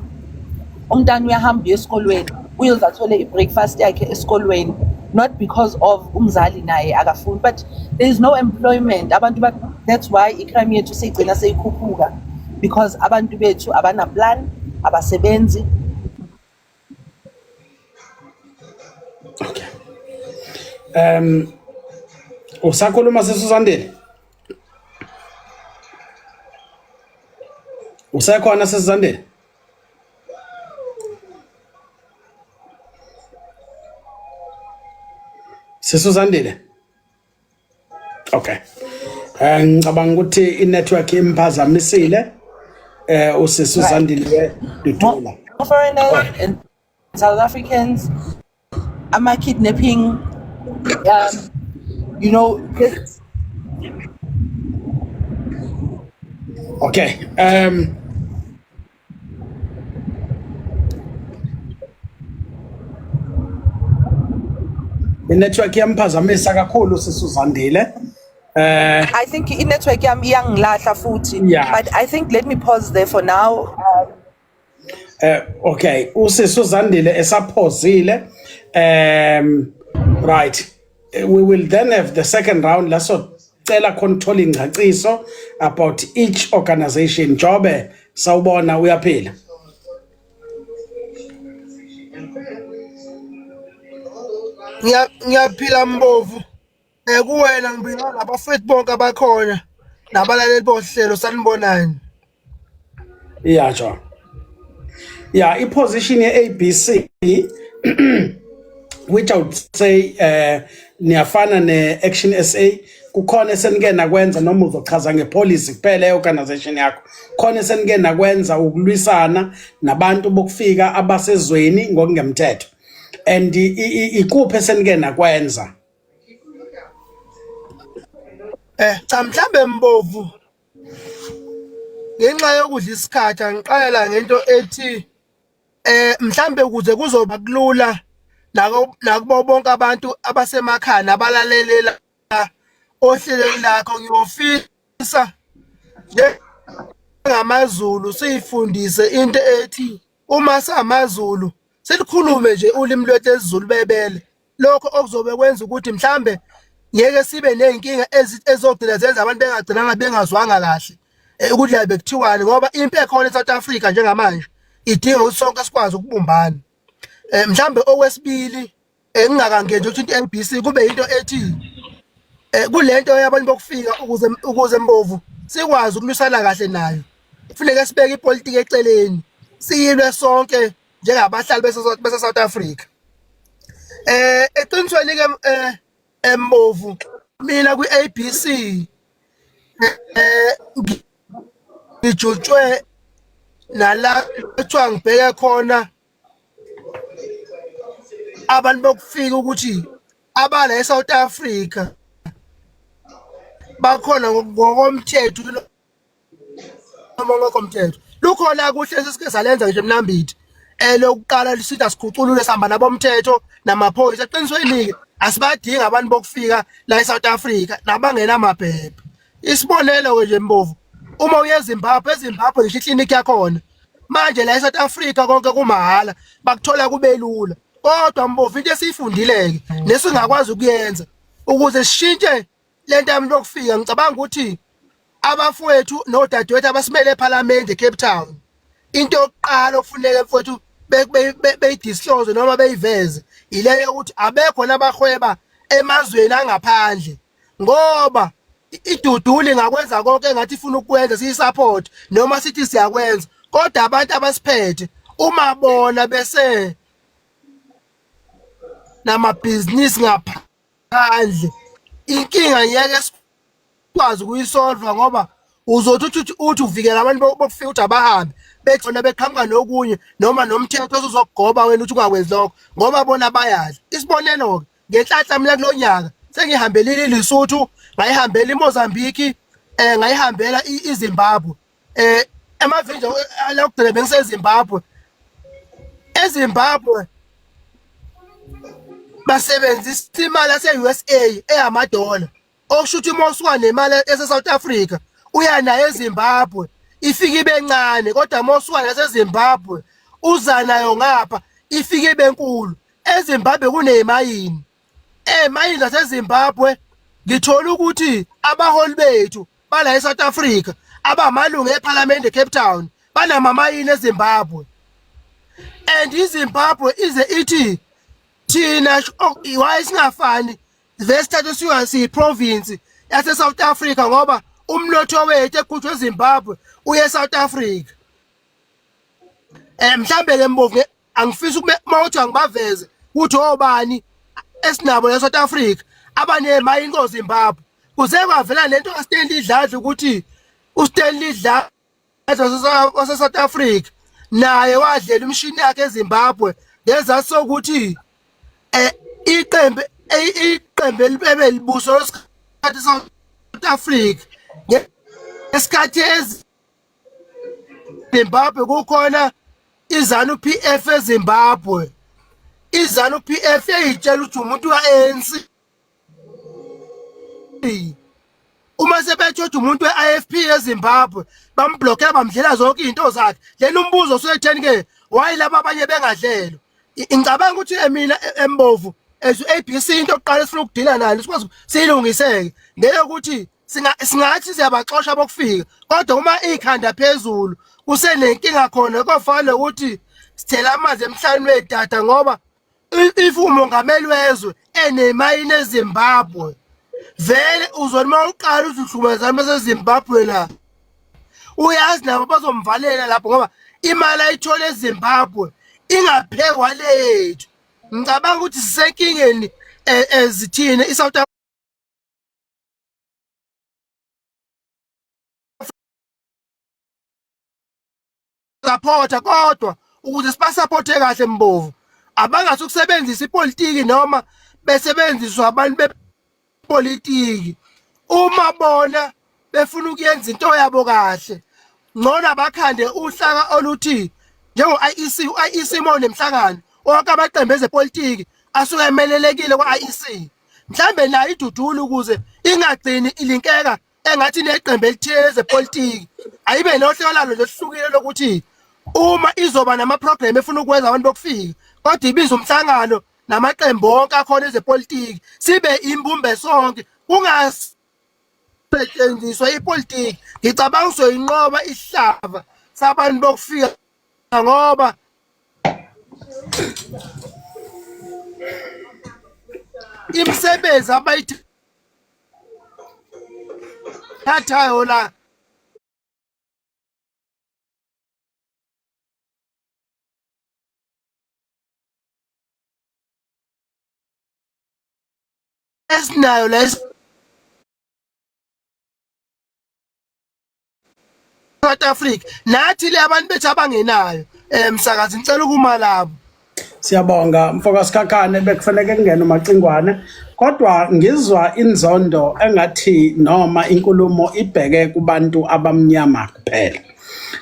Umntana uyahamba uye esikolweni, uyoze athole i-breakfast yakhe esikolweni. Not because of umzali naye akafuni, but there is no employment. Abantu ba, that's why i-crime yethu seyigcina seyikhuphuka, because abantu bethu abana-plan, abasebenzi. Okay. Usakhuluma sesuzandile? Usekhona sesuzandile? Sesuzandile? Okay. Ngicabanga ukuthi i-network imphazamisile usisi uZandile Dudula. More foreigners and South Africans, ama-kidnapping, just Okay. I-network iyamphazamisa kakhulu sisi uZandile. I think i-network yami iyangilahla futhi. But I think let me pause there for now. Okay, usisi uZandile esaphozile. Right. We will then have the second round la socela khona uthola ingcaciso about each organization. Jobe, sawubona, uyaphila? Ngiyaphila Mbovu. Kuwena ngibingelela nabafethu bonke abakhona nabalaleli bohlelo, sanibonani. Yeah, Jo. Yeah, i-position ye-ABC, which I would say niyafana ne-Action SA, kukhona esenike nakwenza noma uzochaza ngepolicy kuphela e-organization yakho? Khona esenike nakwenza ukulwisana nabantu bokufika abasezweni ngokungemthetho, and ikuphi esenike nakwenza? Cha, mhlambe Mbovu, ngenxa yokudla isikhathi angiqala ngento ethi mhlambe ukuze kuzoba kulula nako nakubo bonke abantu abasemakhaya nabalalelela ohlelweni lakho, ngiyofisa njengamaZulu siyifundise into ethi uma samaZulu silikhulume nje ulimi lwethu esiZulu bebele. Lokho okuzobe kwenza ukuthi mhlambe ngeke sibe nezinkinga ezogcina zenza abantu bengagcinanga bengazwanga kahle ukuthi la bekuthiwani, ngoba impi ekhona eSouth Africa njengamanje idinga ukuthi sonke sikwazi ukubumbana. Mhlambe okwesibili, engingakangeni ukuthi into ABC kube into ethi kulento yabantu bokufika, ukuze Mbovu sikwazi ukulwisana kahle nayo, kufuneka sibeke ipolitiki eceleni, siyilwe sonke njengabahlali base South Africa. Eqinisweni ke eMbovu, mina kwi-ABC ngijutshwe nala kuthiwa ngibheke khona abantu bokufika ukuthi abala eSouth Africa bakhona ngokomthetho noma ngokomthetho. Lukhona kuhle sesike salenza ngisho eMnambithi elokuqala, lisithi asikhuculule, sihamba nabomthetho namaphoyisa. Eqinisweni-ke asibadingi abantu bokufika la e-South Africa nabangenamaphepha. Isibonelo-ke nje Mbovu, uma uye eZimbabwe, eZimbabwe ngisho iklinikhi yakhona. Manje la e-South Africa konke kumahhala, bakuthola kube lula. Kodwa Mbovu, into esiyifundile-ke nesingakwazi ukuyenza ukuze sishintshe lento yami lokufika, ngicabanga ukuthi abafowethu nodadewethu abasimele ePhalamende eCape Town, into yokuqala okufuneka mfowethu beyidisclose noma beyiveze ile yokuthi abekho nabahweba emazweni angaphandle, ngoba iduduli ingakwenza konke engathi ifuna ukwenza, siyisupport noma sithi siyakwenza, kodwa abantu abasiphethe uma bona bese namabhizinisi ngaphandle, inkinga ngeke sikwazi ukuyisolva, ngoba uzothi uthi uvikela abantu bokufika ukuthi abahambe, bethi beqhamuka nokunye noma nomthetho osuzokugoba wena uthi ungakwenzi lokho ngoba bona bayadla. Isibonelo-ke, ngenhlanhla mina kulo nyaka sengihambelile iLesotho, ngayihambela iMozambique, ngayihambela iZimbabwe. Emaviki nje lokugcina bengiseZimbabwe. EZimbabwe basebenzisa imali yase-USA eyamadola, okusho ukuthi uma usuka nemali ese-South Africa uya nayo eZimbabwe ifike ibe ncane, kodwa uma usuka naseZimbabwe uza nayo ngapha ifike ibe nkulu. EZimbabwe kunemayini. Emayini zaseZimbabwe ngithola ukuthi abaholi bethu bala eSouth Africa abamalungu eParliament eCape Town banamamayini eZimbabwe and iZimbabwe ize ithi thina why singafani vesithathu siwa siyiprovince yase South Africa ngoba umnotho wethu ekhutshwe eZimbabwe uye eSouth Africa. Mhlambe ke Mbovu angifisi ukube mawuthi angibaveze ukuthi obani esinabo la South Africa abanemayini koZimbabwe. Kuze kwavela lento kaStanley Dladla ukuthi uStanley Dladla wase South Africa naye wadlela imishini yakhe eZimbabwe ngezathu sokuthi iqembu iqembu elibelibuso lesikhathi South Africa ngesikhathi eZimbabwe kukhona iZANU PF eZimbabwe. IZANU PF eyitshela ukuthi umuntu ka-ANC uma sebethe ukuthi umuntu we-IFP eZimbabwe bamblockela bamdlela zonke izinto zakhe. Lena umbuzo usetheni ke why laba abanye bengadlelwa? Ngicabanga ukuthi mina embovu as u-ABC into yokuqala esifuna ukudila nayo sikwazi siyilungiseke ngeyokuthi singathi siyabaxosha bokufika kodwa uma ikhanda phezulu kusenenkinga khona kofana ukuthi sithela amanzi emhlane wedada ngoba if umongameli wezwe enemayini eZimbabwe vele uzona uma uqala uzuhlukumezana baseZimbabwe la uyazi nabo bazomvalela lapho ngoba imali ayithola eZimbabwe ingaphekwa lethu. Ngicabanga ukuthi sisenkingeni ezithini iSouth Supporta kodwa ukuze sibasupporte kahle Mbovu abangathi ukusebenzisa ipolitiki noma besebenziswa abantu bepolitiki uma bona befuna ukuyenza into yabo kahle ngcono abakhande uhlaka oluthi njengo-IEC u-IEC uma unemhlangano wonke amaqembu ezepolitiki asuke emelelekile kwa-IEC mhlambe nayo idudula ukuze ingagcini ilinkeka engathi ineqembu elithile lezepolitiki ayibe nohlelo lalo loluhlukile lokuthi uma izoba nama-program efuna ukwenza abantu bokufika kodwa ibiza umhlangano namaqembu wonke akhona ezepolitiki sibe imbumbe sonke kungasetshenziswa ipolitiki. Ngicabanga uzoyinqoba isihlava sabantu bokufika ngoba imisebenzi abayithathayo la esinayo la South Africa nathi le abantu bethu abangenayo msakazi ngicela ukuma lapho. Siyabonga mfoka Sikhakhane, bekufanele kungene uMacingwane kodwa ngizwa inzondo engathi noma inkulumo ibheke kubantu abamnyama kuphela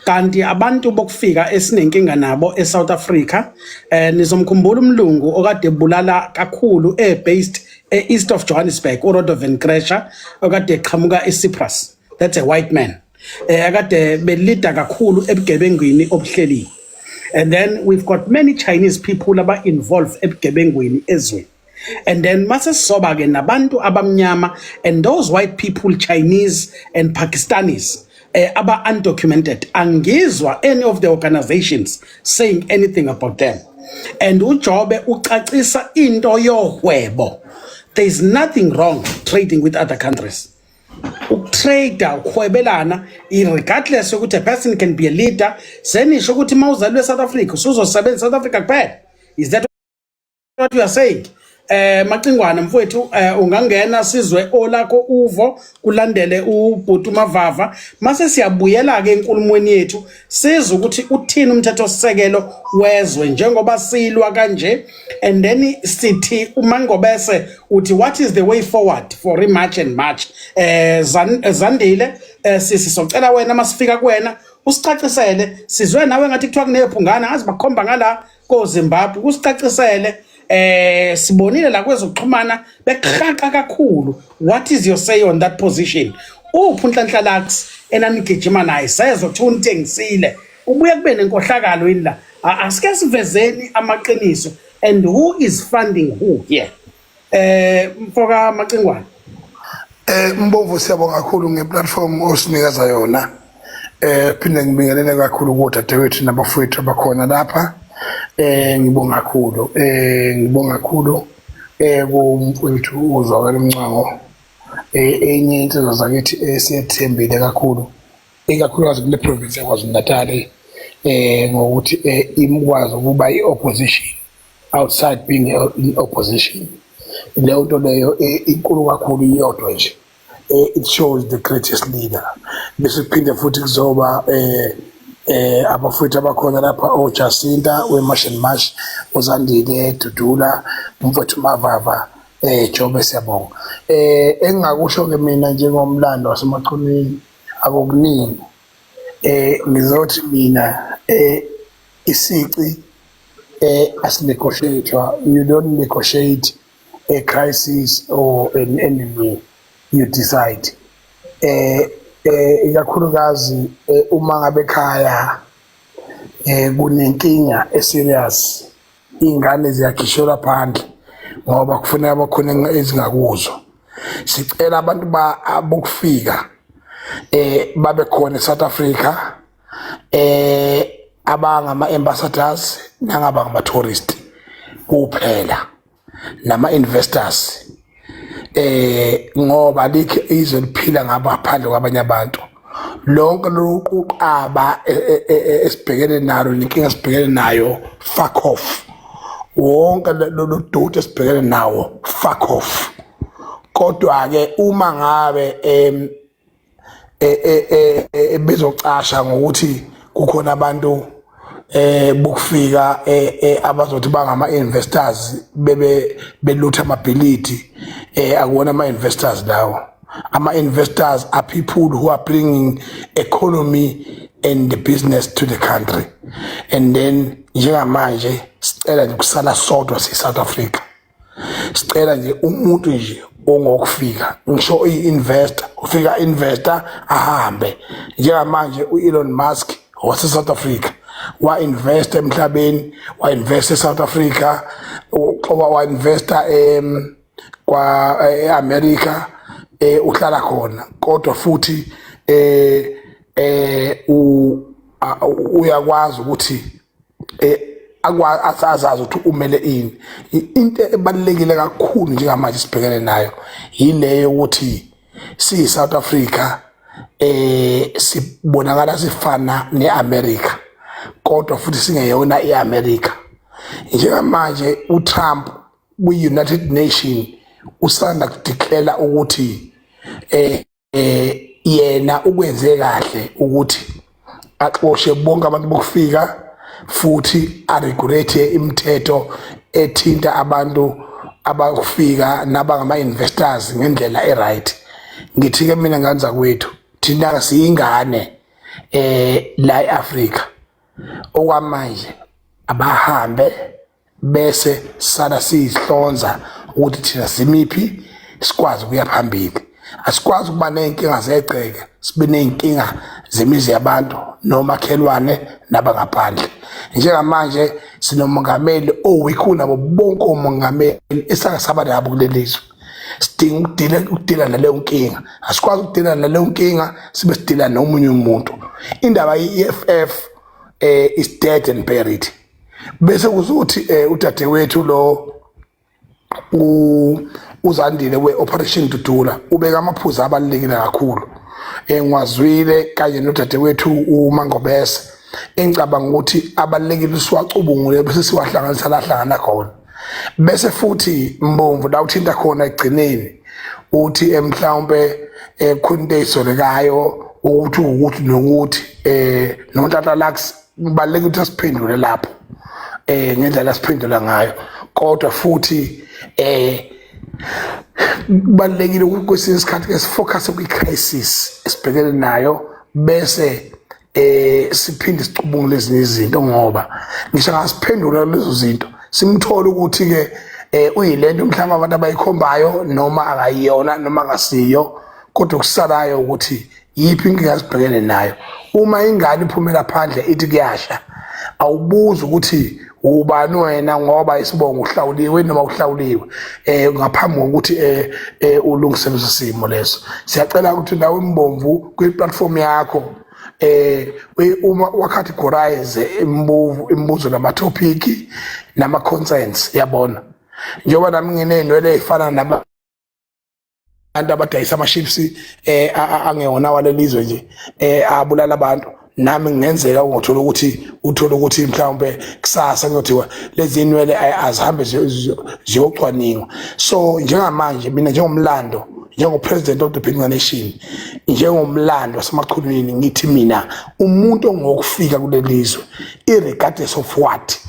kanti abantu bokufika esinenkinga nabo eSouth Africa. Nizomkhumbula umlungu okade bulala kakhulu e-based e-East of Johannesburg, uRodovan Kresha okade eqhamuka eCyprus. That's a white man akade belida kakhulu ebugebengwini obuhleliwe. And then we've got many Chinese people aba involved ebugebengwini ezweni. And then mase sizoba ke nabantu abamnyama and those white people, Chinese and Pakistanis aba undocumented, angizwa any of the organizations saying anything about them. And uJobe ucacisa into yohwebo. There is nothing wrong trading with other countries. Ukutrade, ukuhwebelana, regardless ukuthi a person can be a leader, senisho ukuthi uma uzalwe eSouth Africa usuzosebenza South Africa kuphela. Is that what you are saying? Macingwane mfowethu, ungangena sizwe olakho uvo, kulandele ubhuti Mavava, mase siyabuyela ke enkulumweni yethu sizwe ukuthi uthini umthetho sisekelo wezwe njengoba silwa kanje. And then sithi uMangobese uthi what is the way forward for March and March. Zandile, sisi socela wena masifika kuwena usicacisele, sizwe nawe ngathi kuthiwa kunephungana ngazi bakhomba ngala ko Zimbabwe, usicacisele. Sibonile la kwezokuxhumana beqhaqa kakhulu. What is your say on that position? Uphi uNhlanhla Lux enanigijima naye? Sezwe kuthiwa unithengisile, ubuye kube nenkohlakalo yini la? Asike sivezeni amaqiniso and who is funding who here? Mfoka Macingwane. Mbomvu, siyabonga kakhulu ngeplatform osinikeza yona. Phinde ngibingelele kakhulu kodadewethu nabafowethu abakhona lapha. Ngibonga kakhulu. Ngibonga kakhulu kumfowethu uZwakela uMncwango. Enye insizwa zakithi esiyethembile kakhulu, ikakhulukazi kule province yaKwaZulu Natal, ngokuthi imkwazi ukuba i-opposition outside being in opposition. Leyo nto leyo inkulu kakhulu iyodwa nje. It shows the greatest leader. Bese kuphinde futhi kuzoba abafowethu abakhona lapha, oJacinta weMarch and March, uZandile Dudula, umfowethu Mavava, Jobe, siyabonga. Engingakusho ke mina njengomlando wasemachunwini akukuningi. Ngizothi mina isici asinegotiate, you don't negotiate a crisis or an enemy, you decide. Ikakhulukazi uma ngabe ekhaya kunenkinga eserious, ingane ziyakhishelwa phandle ngoba kufuneka bakhona ezingakuzwa. Sicela abantu ba abokufika babe khona eSouth Africa, abangama ambassadors nangaba ngama tourist kuphela nama investors, ngoba likho izwe liphila ngaphandle kwabanye abantu. Lonke lokuqaba esibhekene nalo nenkinga esibhekene nayo, fuck off. Wonke lolu doti esibhekene nawo, fuck off. Kodwa ke uma ngabe bezocasha ngokuthi kukhona abantu bokufika abazothi bangama investors bebe belutha amabhilidi, akuwona ama investors lawo. Ama investors are people who are bringing economy and the business to the country. And then njengamanje sicela nje kusala sodwa si South Africa. Sicela nje umuntu nje ongokufika, ngisho i-investor, ufika investor ahambe. Njengamanje u-Elon Musk wase South Africa, wa-invest emhlabeni, wa-invest e-South Africa, wa-investa kwa e-America, uhlala khona, kodwa futhi uyakwazi ukuthi azazi ukuthi umele ini. Into ebalulekile kakhulu njengamanje sibhekene nayo yileyo ukuthi siyi South Africa sibonakala sifana neAmerica, kodwa futhi singeyona iAmerica. Njengamanje uTrump kwi-United Nation usanda kudeclare ukuthi yena ukwenze kahle ukuthi axoshe bonke abantu bokufika futhi aregulate imithetho ethinta abantu abakufika nabangama investors ngendlela eright. Ngithi ke mina nganza kwethu, thina siyingane la eAfrika. Okwamanje abahambe, bese sala siyihlonza ukuthi thina simiphi, sikwazi ukuya phambili. Asikwazi ukuba ney'nkinga zegceke, sibe ney'nkinga zemizi yabantu nomakhelwane nabangaphandle. Njengamanje sinomongameli oweak kunabo bonke omongameli esake saba nabo kuleli zwe. Sidinga ukudila naleyo nkinga. Asikwazi ukudila naleyo nkinga sibe sidila nomunye umuntu. Indaba ye-EFF is dead and buried. Bese kuzothi udadewethu lo uZandile we-Operation Dudula ubeka amaphuzu abalulekile kakhulu engiwazwile, kanye nodadewethu uMangobese, engicabanga ukuthi abalulekile siwacubungule bese siwahlanganisa la hlangana khona. Bese futhi Mbomvu, la uthinta khona ekugcineni, uthi mhlawumbe khona into eyisolekayo ukuthi nokuthi noNhlanhla Lux, kubalulekile ukuthi asiphendule lapho ngendlela asiphendula ngayo. Kodwa futhi kubalulekile ukuthi kwesinye isikhathi ke sifocus kwi-crisis esibhekene nayo, bese siphinde sicubungule ezinye izinto, ngoba ngisho ngasiphendula lezo zinto simthola ukuthi ke uyilento mhlawumbe abantu abayikhombayo noma akayiyona noma akasiyo. Kodwa kusalayo ukuthi yiphi inkinga sibhekene nayo. Uma ingane iphumela phandle ithi kuyasha, awubuzi ukuthi Ubani wena ngoba isibongo uhlawuliwe noma uhlawuliwe ngaphambi kokuthi ulungise leso simo leso. Siyacela ukuthi nawe Mbomvu kwi platform yakho uma wacategorize imibuzo imibuzo nama topic nama concerns, yabona, njengoba nami nginey'nwele ey'fana naba abantu abadayisa ama-chips angewona walelizwe nje abulala abantu, nami kungenzeka ungothola ukuthi uthole ukuthi mhlawumbe kusasa kuyothiwa lezi inwele azihambe ziyocwaningwa. So njengamanje mina njengomlando, njengo-president of the Bhinca Nation, njengomlando wasemachunwini, ngithi mina umuntu ongokufika kuleli zwe, irregardless of what,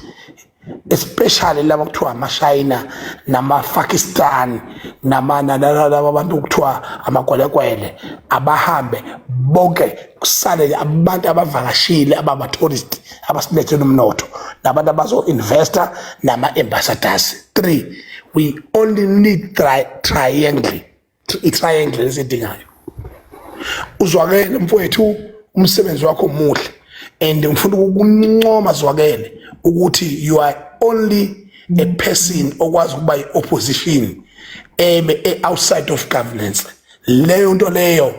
especially laba kuthiwa amaShayina nama-Pakistan nama laba bantu kuthiwa amakwelekwele, abahambe bonke, kusale abantu abavakashile, abama-tourist abasilethele umnotho, nabantu abazo-investa, nama-ambassadors. Three, we only need triangle, i-triangle esidingayo. Uzwakele mfowethu, umsebenzi wakho muhle and ngifuna ukukuncoma zwakele ukuthi you are only a person okwazi ukuba i-opposition ebe outside of governance. Leyo nto leyo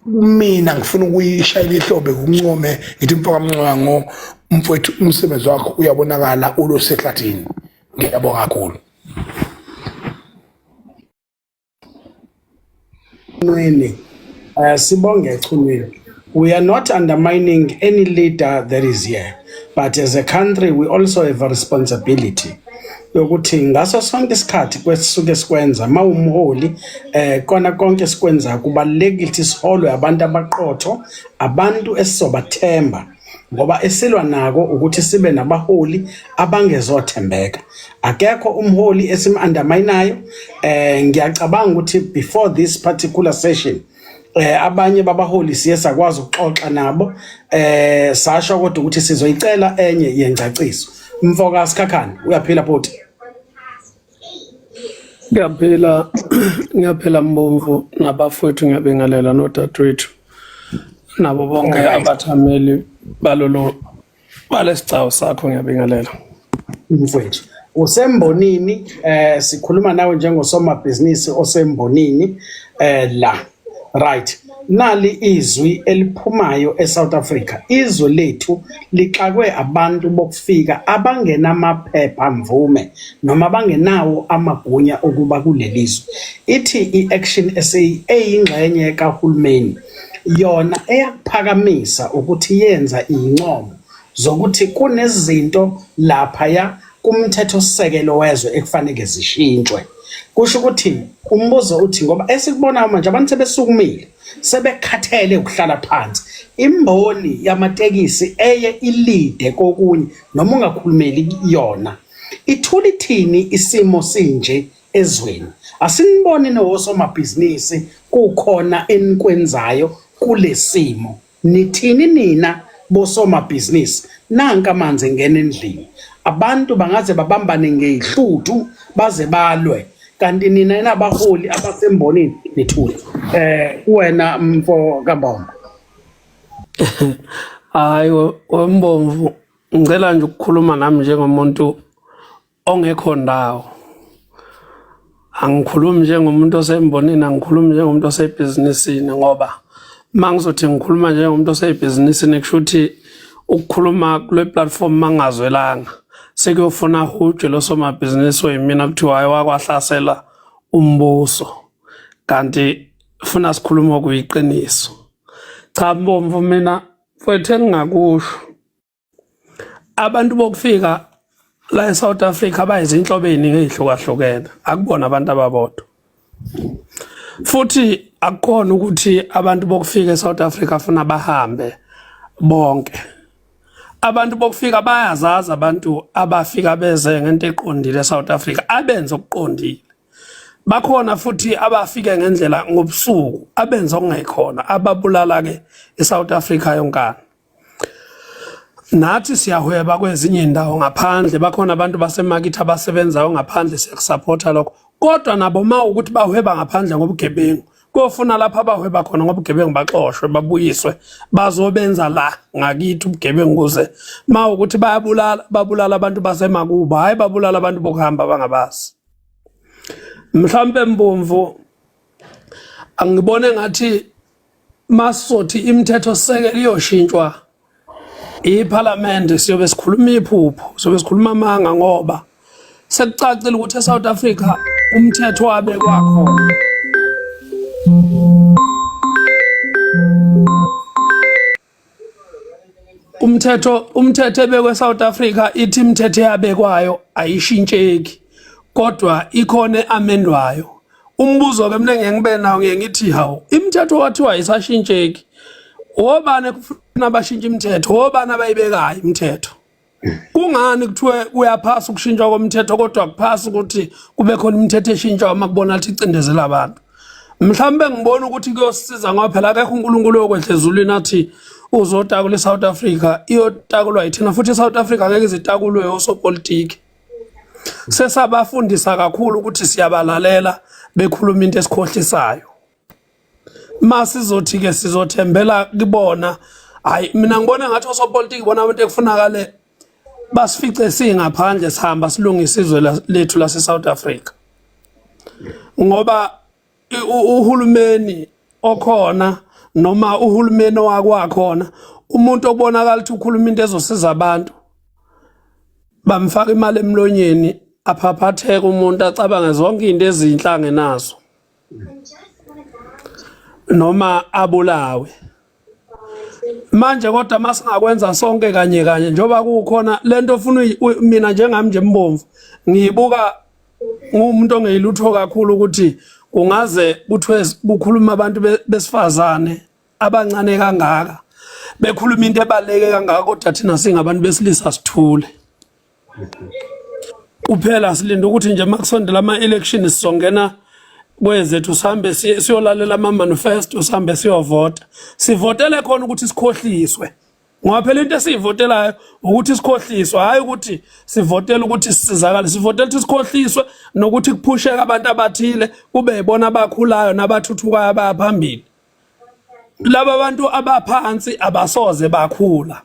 mina ngifuna ukuyishayela ihlombe, kuncome, ngithi mfoka Mncwango, mfowethu, umsebenzi wakho uyabonakala ulosehlathini. Ngiyabonga kakhulu. Chunwini. Sibonge Chunwini. We are not undermining any leader that is here, but as a country we also have a responsibility yokuthi ngaso sonke isikhathi kwesisuke sikwenza mawumholi kona konke sikwenza kubalulekile ukuthi siholwe abantu abaqotho, abantu esizobathemba, ngoba esilwa nako ukuthi sibe nabaholi abangezothembeka. Akekho umholi esim-underminayo. Ngiyacabanga ukuthi before this particular session abanye babaholi siye sakwazi ukuxoxa nabo, sasho kodwa ukuthi sizoyicela enye yengcaciso. Mfoka Sikhakhane, uyaphila bhuti? Ngiyaphila, ngiyaphila Mbomvu nabafowethu, ngiyabingelela nodadewethu nabo bonke abathameli balolo balesicawu sakho, ngiyabingelela. Mfowethu, usembonini, sikhuluma nawe njengosomabhizinisi osembonini la, right? Nali izwi eliphumayo eSouth Africa: izwe lethu lixakwe abantu bokufika abangenamaphepha mvume noma abangenawo amagunya okuba kulelizwe. Ithi iAction SA eyingxenye kahulumeni yona eyakuphakamisa ukuthi yenza incomo zokuthi kunezinto laphaya kumthethosisekelo wezwe ekufanele zishintshwe. Kusho ukuthi umbuzo uthi, ngoba esikubonayo manje abantu sebesukumile, sebekhathele ukuhlala phansi, imboni yamatekisi eye ilide kokunye noma ungakhulumeli yona ithula ithini isimo sinje ezweni? Asiniboni nowosomabhizinisi kukhona enikwenzayo kulesimo. Nithini nina bosomabhizinisi? Nanka amanzi engena endlini, abantu bangaze babambane ngeyihluthu baze balwe, kanti nina nabaholi abasembonini nithule. Wena mfo kaMbombo. Hayi wembomvu, ngicela nje ukukhuluma nami njengomuntu ongekho ndawo. Angikhulumi njengomuntu osembonini, angikhulumi njengomuntu osebhizinisini, ngoba uma ngizothi ngikhuluma njengomuntu osebhizinisini kusho ukuthi ukukhuluma kule platform mangazwelanga sekuyofuna hujwe lo somabhizinisi oyimina kuthiwa hayi wakwahlasela umbuso, kanti funa sikhuluma okuyiqiniso. Cha Mbomvu, mina mfowethu engingakusho, abantu bokufika la eSouth Africa bayizinhlobo eziningi ezihlukahlukene, akubona abantu ababodwa, futhi akukhona ukuthi abantu bokufika eSouth Africa funa bahambe bonke. Abantu bokufika bayazazi, abantu abafika beze ngento eqondile eSouth Africa, abenze okuqondile bakhona, futhi abafike ngendlela ngobusuku abenze okungekhona, ababulala ke eSouth Africa yonkana. Nathi siyahweba kwezinye indawo ngaphandle, bakhona abantu basemakethe abasebenzayo ngaphandle, siyakusupporta lokho, kodwa nabo ma ukuthi bahweba ngaphandle ngobugebengu. Kofuna lapha abahweba khona ngobugebengu baxoshwe babuyiswe bazobenza la ngakithi ubugebengu kuze ma ukuthi bayabulala babulala abantu basemakubo hayi babulala abantu bokuhamba abangabazi. Mhlambe mbomvu angibone ngathi masizothi imithetho sisekelo iyoshintshwa iParliament siyobe sikhuluma iphupho siyobe sikhuluma amanga ngoba sekucacile ukuthi eSouth Africa umthetho wabekwa khona umthetho umthetho ebekwe eSouth Africa ithi imithetho eyabekwayo ayishintsheki kodwa ikhona eamendwayo umbuzo ke mina ngeke ngibe nawo ngeke ngithi hawu imithetho wathiwa ayisashintsheki obani kufuna bashintshe imithetho obani abayibekayo imithetho kungani kuthiwe kuyaphasa ukushintshwa komthetho kodwa kuphasa ukuthi kube khona imithetho eshintshwa uma kubona ukuthi icindezela abantu mhlawumbe ngibona ukuthi kuyosiza ngoba phela akekho uNkulunkulu okwehla ezulwini athi uzotakula iSouth Africa iyotakulwa yithina futhi iSouth Africa ngeke izitakulwe osopolitiki sesabafundisa kakhulu ukuthi siyabalalela bekhuluma into esikhohlisayo masizothi ke sizothembela kibona hayi mina ngibona ngathi osopolitiki bona abantu ekufunakale basifice singaphandle sihamba silungisa izwe lethu lase South Africa ngoba uhulumeni okhona noma uhulumeni owakwakhona umuntu obonakala ukuthi ukhuluma into ezosiza abantu bamfaka imali emlonyeni aphaphatheke umuntu acabange zonke izinto ezinhle angenazo noma abulawe manje kodwa masingakwenza sonke kanye kanye njengoba kukhona lento ofuna mina njengami nje mbomvu ngiyibuka ngumuntu ongeyilutho kakhulu ukuthi kungaze kuthiwe kukhuluma abantu besifazane abancane kangaka bekhuluma into ebaleke kangaka kodwa thina singabantu besilisa sithule kuphela silinde ukuthi nje makusondela ama-election sizongena kwezethu sihambe siyolalela ama-manifesto sihambe siyovota sivotele khona ukuthi sikhohliswe ngoba phela into esiyivotelayo ukuthi sikhohliswe hhayi ukuthi sivotele ukuthi sisizakale sivotele ukuthi sikhohliswe nokuthi kuphusheke abantu abathile kube yibona abakhulayo nabathuthukayo abaya phambili laba bantu abaphansi abasoze bakhula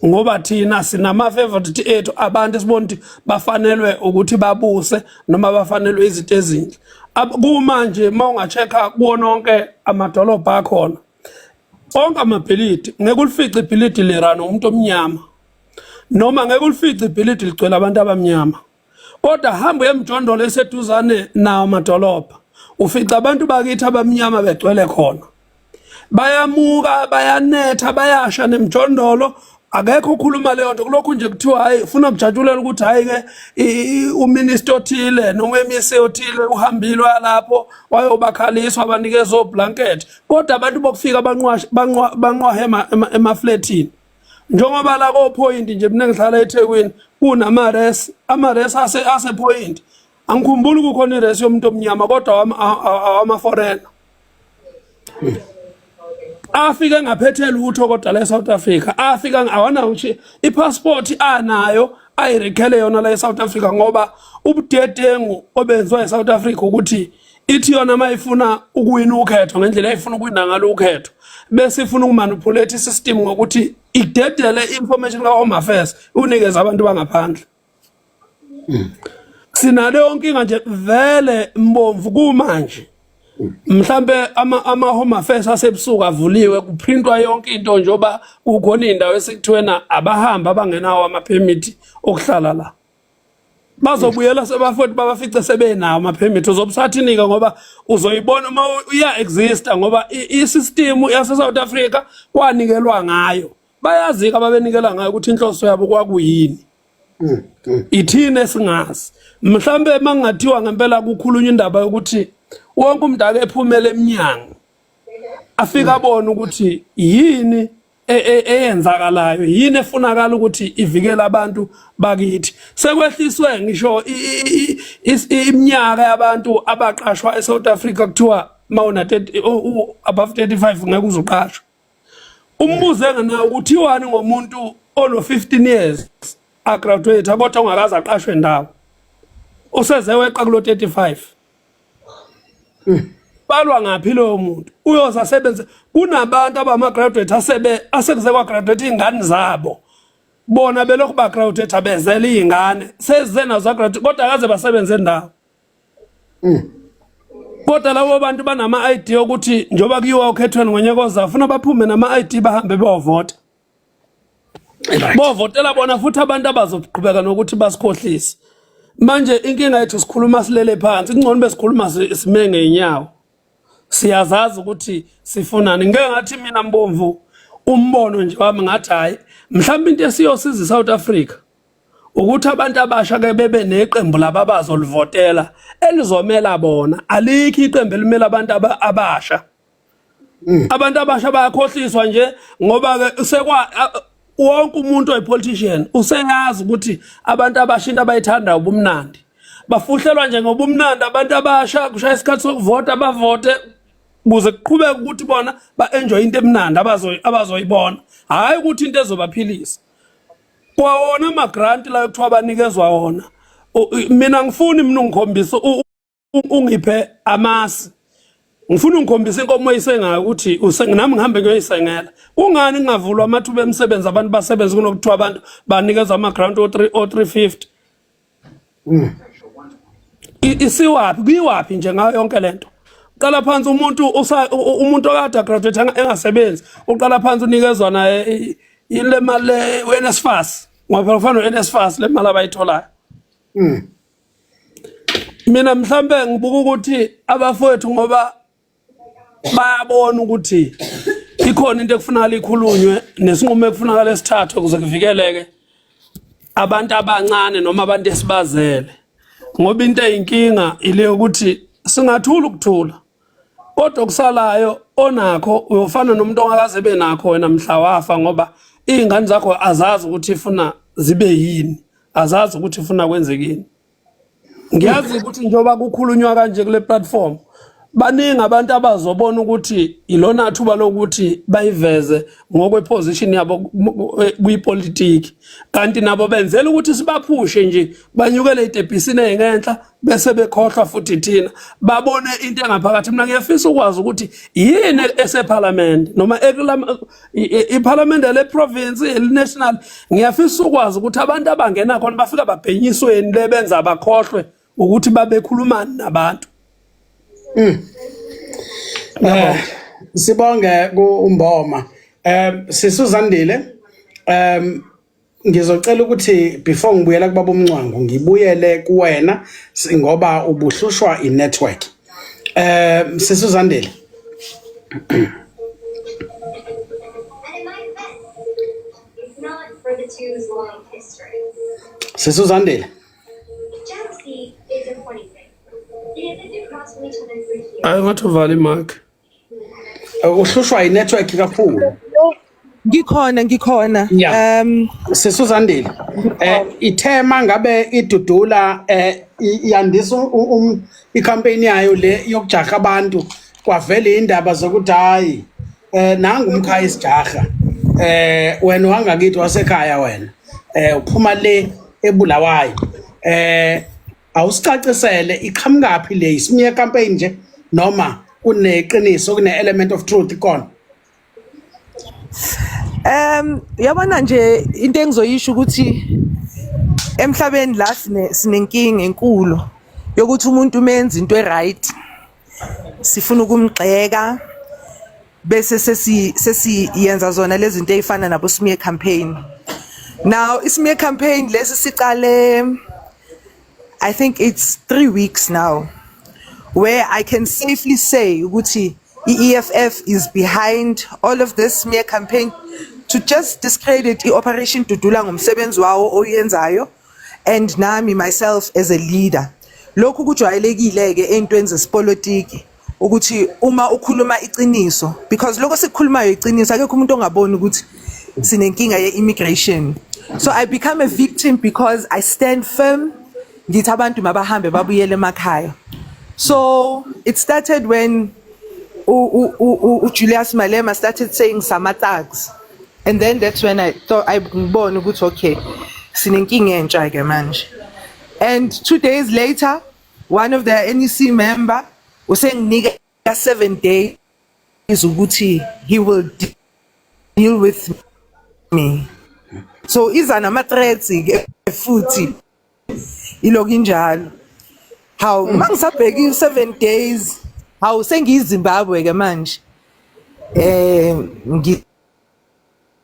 ngoba thina sinama favorite ethu abantu esibona ukuthi bafanelwe ukuthi babuse noma bafanelwe izinto ezinhle kumanje uma unga-check-a kuwona onke amadolobha akhona onke amabhilidi ngeke ulifice ibhilidi lirana umuntu omnyama noma ngeke ulifice ibhilidi ligcwele abantu abamnyama kodwa hamba uye emjondolo eseduzane nawo amadolobha ufica abantu bakithi abamnyama begcwele khona bayamuka bayanetha bayasha nemjondolo akekho okhuluma leyo nto kulokhu nje kuthiwa hayi ufuna kujatshulela ukuthi hayi ke uminister othile noma uMEC othile uhambile lapho wayobakhaliswa abanikeza oblanket kodwa abantu bokufika banqwahe banqwahe emafletini njengoba la ko point nje mina ngihlala eThekwini kunama res ama res ase ase point angikhumbuli kukhona ires yomuntu omnyama kodwa awama foreigner afike ngaphethe lutho kodwa la eSouth Africa afika awanawo nje ipassport anayo ayirekhele yona la eSouth Africa ngoba ubudedengu obenziwa eSouth Africa ukuthi ithi yona mayifuna ukuwina ukhetho ngendlela ayifuna ukuwina ngalo ukhetho bese ifuna ukumanipulate isystem ngokuthi idedele information ka Home Affairs unikeze abantu bangaphandle sinaleyo nkinga nje vele mbomvu kumanje mhlambe ama ama home affairs asebusuku avuliwe kuprintwa yonke into njengoba kukhona indawo esikuthiwena abahamba abangenawo ama permit okuhlala la bazobuyela sebafoti babafice sebenawo ama-permit uzobusathinika ngoba uzoyibona uma uya exista ngoba i-system yase-South Africa kwanikelwa ngayo bayazi-ke ababenikela ngayo ukuthi inhloso yabo kwakuyini ithina esingazi mhlambe mangathiwa ngempela kukhulunywa indaba yokuthi wonke umuntu ake ephumele eminyango afike abone ukuthi yini eyenzakalayo yini efunakala ukuthi ivikele abantu bakithi sekwehliswe ngisho iminyaka yabantu abaqashwa eSouth Africa kuthiwa mawuna above 35 ngeke uzoqashwa umbuze ngena ukuthiwani ngomuntu ono 15 years agraduate kodwa ongakaze aqashwe ndawo useze weqa kulo 35. Balwa ngaphi loyo muntu? Uyoze asebenze kunabantu abama-graduate asebe asekuze kwa-graduate iy'ngane zabo. Bona belokhu ba-graduate abezela iy'ngane seze nazo graduate kodwa akaze basebenze ndawo. Kodwa labo bantu banama-ID okuthi njengoba kuyiwa okhethweni ngonyaka ozayo funa baphume nama-ID bahambe beyovota. Bovotela bona futhi abantu abazoqhubeka nokuthi basikhohlise. Manje inkinga yethu sikhuluma silele phansi, kungcono besikhuluma sime ngeenyawo. Siyazazi ukuthi sifunani. Ngeke ngathi mina Mbomvu umbono nje wami ngathi hayi mhlawumbe into esiyosiza iSouth Africa ukuthi abantu abasha ke bebe neqembu laba abazolivotela elizomela bona. Alikho iqembu elimela abantu abasha. Abantu abasha bayakhohliswa nje ngoba ke sekwa wonke umuntu oyipolitician useyazi ukuthi abantu abasha into abayithandayo ubumnandi. Bafuhlelwa nje ngobumnandi abantu abasha, kushaya isikhathi sokuvota bavote kuze kuqhubeke ukuthi bona ba-enjoy into emnandi abazoyibona, hhayi ukuthi into ezobaphilisa. Kwawona ama-grant la ekuthiwa banikezwa wona, mina ngifuni mina ungikhombise ungiphe amasi, ngifuna ungikhombise inkomo oyisengayo ukuthi nami ngihambe ngiyoyisengela. Kungani kungavulwa amathuba emisebenzi abantu basebenze kunokuthiwa abantu banikezwa ama-grant o-3 o-350? Isiwaphi kuyiwaphi nje ngayo yonke lento? Uqala phansi umuntu umuntu okade graduate engasebenzi, uqala phansi unikezwa naye ile mali le we-NSFAS, ngoba phela kufana no-NSFAS le mali abayitholayo. Mina mhlambe ngibuka ukuthi abafowethu ngoba bayabona ukuthi ikhona into ekufunakala ikhulunywe nesinqumo ekufunakala esithathwe ukuze kuvikeleke abantu abancane noma abantu esibazele, ngoba into eyinkinga ile ukuthi singathula ukuthula kodwa okusalayo onakho uyofana nomuntu ongakaze benakho wena mhla wafa, ngoba iy'ngane zakho azazi ukuthi ifuna zibe yini, azazi ukuthi ifuna kwenzekini. Ngiyazi ukuthi njengoba kukhulunywa kanje kule platform baningi abantu abazobona ukuthi ilona thuba lokuthi bayiveze ngokweposition yabo kwipolitiki, kanti nabo benzela ukuthi sibaphushe nje banyukele itebhisini engenhla bese bekhohlwa futhi thina babone into engaphakathi. Mina ngiyafisa ukwazi ukuthi yini esephalamende noma iphalamende le province eli-national. Ngiyafisa ukwazi ukuthi abantu abangena khona bafika babhenyisweni le benza bakhohlwe ukuthi babekhulumani nabantu. Sibonge kuMboma. Sisuzandile. Ngizocela ukuthi before ngibuyela kubaba uMncwango ngibuyele kuwena ngoba ubuhlushwa i-network. Sisuzandile. Sisuzandile. Hayi, ngathi uvala imic. Uhlushwa i-network kakhulu. Ngikhona, ngikhona. Sisuzandile. Ithema ngabe idudula yandisa icampaign yayo le yokujaha abantu, kwavela indaba zokuthi hayi nangu umkhaya isijaha, wena wangakithi wasekhaya, wena uphuma le eBulawayo. Awusicacisele iqhamukaphi le ismear campaign nje noma kuneqiniso, kune element of truth khona? Yabona nje into engizoyisho ukuthi emhlabeni la sinenkinga enkulu yokuthi umuntu menza into eright sifuna ukumgxeka bese sesiyenza zona lezi zinto ezifana nabo smear campaign. Now ismear campaign lesi siqale, I think it's 3 weeks now, where I can safely say ukuthi i-EFF is behind all of this smear campaign to just discredit i-Operation Dudula ngomsebenzi wawo oyenzayo and nami myself as a leader. Lokhu kujwayelekile ke entweni zesipolitiki ukuthi uma ukhuluma iqiniso, because lokho sikukhulumayo iqiniso, akekho umuntu ongaboni ukuthi sinenkinga ye-immigration. So I become a victim because I stand firm, ngithi abantu mabahambe babuyele emakhaya. So it started when uJulius Malema started saying sama thugs, and then that's when I thought I ngibona ukuthi okay, sinenkinga entsha ke manje. And 2 days later one of the NEC member usenginika 7 days ukuthi he will deal with me. So iza nama threats ke futhi, iloku injalo. Hawu, mangisabheka i-7 days, hawu, sengiyiZimbabwe ke manje,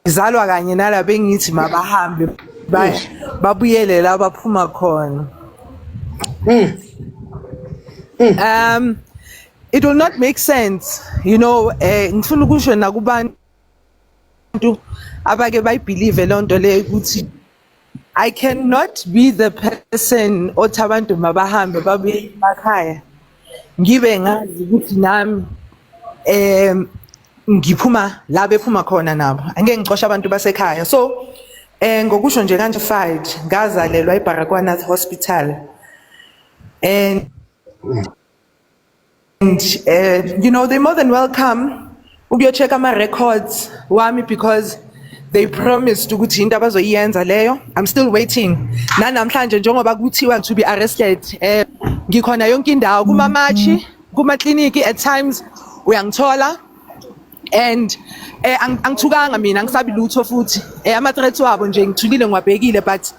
ngizalwa kanye nalabo engithi mabahambe babuyele la baphuma khona. It will not make sense. Ngifuna ukusho nakubantu abake bayibelieve lonto le ukuthi I cannot be the person othi abantu mabahambe babuye emakhaya, ngibe ngazi ukuthi nami ngiphuma la bephuma khona nabo. Angeke ngixoshe abantu basekhaya. So ngokusho nje kanje, fight ngazalelwa eBaragwanath Hospital and they're more than welcome ukuyo-check ama-records wami because they promised ukuthi into abazoyiyenza leyo. I'm still waiting nanamhlanje, njengoba kuthiwa to be arrested. Ngikhona yonke indawo, kuma-march, kuma-clinic, at times uyangithola and angithukanga mina, angisabi lutho futhi. Ama-threats wabo nje ngithulile, ngiwabhekile, but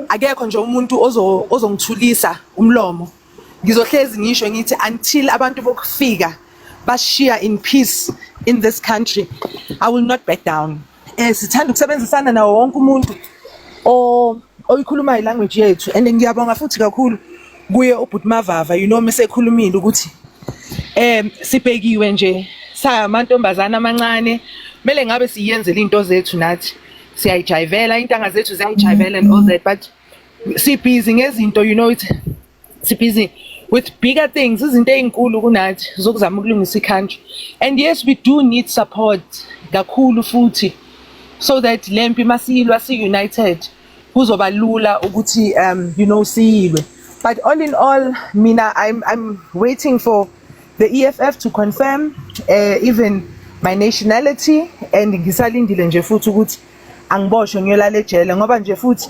akekho nje umuntu ozongithulisa umlomo. Ngizohlezi ngisho ngithi until abantu bokufika bashiya in peace in this country, I will not back down. Sithanda ukusebenzisana nawo wonke umuntu o oyikhuluma ilanguage yethu and ngiyabonga futhi kakhulu kuye ubhuti Mavava, mesekhulumile ukuthi sibhekiwe nje samantombazana amancane, kumele ngabe siyenzela into zethu nathi, siyayijayivela, intanga zethu ziyayijayivela and all that, but sibhizi ngezinto, it sibhizi with bigger things, izinto ey'nkulu kunathi zokuzama ukulungisa i-country. And yes, we do need support kakhulu futhi so that lempi masiyilwa si-united kuzoba lula ukuthi siyilwe. But all in all, mina I'm waiting for the EFF to confirm even my nationality and ngisalindile nje futhi ukuthi angiboshwe ngiyolala ejele, ngoba nje futhi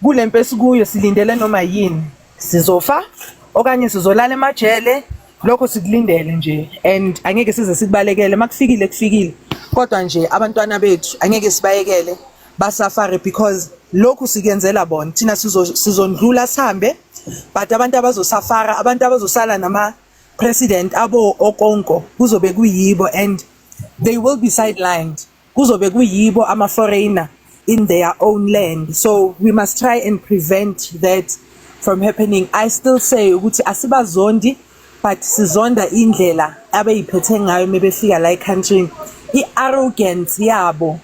kulempi esikuyo silindele noma yini, sizofa okanye sizolala emajele, lokho sikulindele nje and angeke size sikubalekele. Makufikile kufikile, kodwa nje abantwana bethu angeke sibayekele basuffere because lokhu sikenzela bona. Thina sizondlula sihambe, but abantu abazosuffera, abantu abazosala nama president abo okonko kuzobe kuyibo and they will be sidelined, kuzobe kuyibo ama foreigner in their own land. So we must try and prevent that from happening. I still say ukuthi asibazondi, but sizonda indlela abeyiphethe ngayo mebefika la e-country, i-arrogance yabo.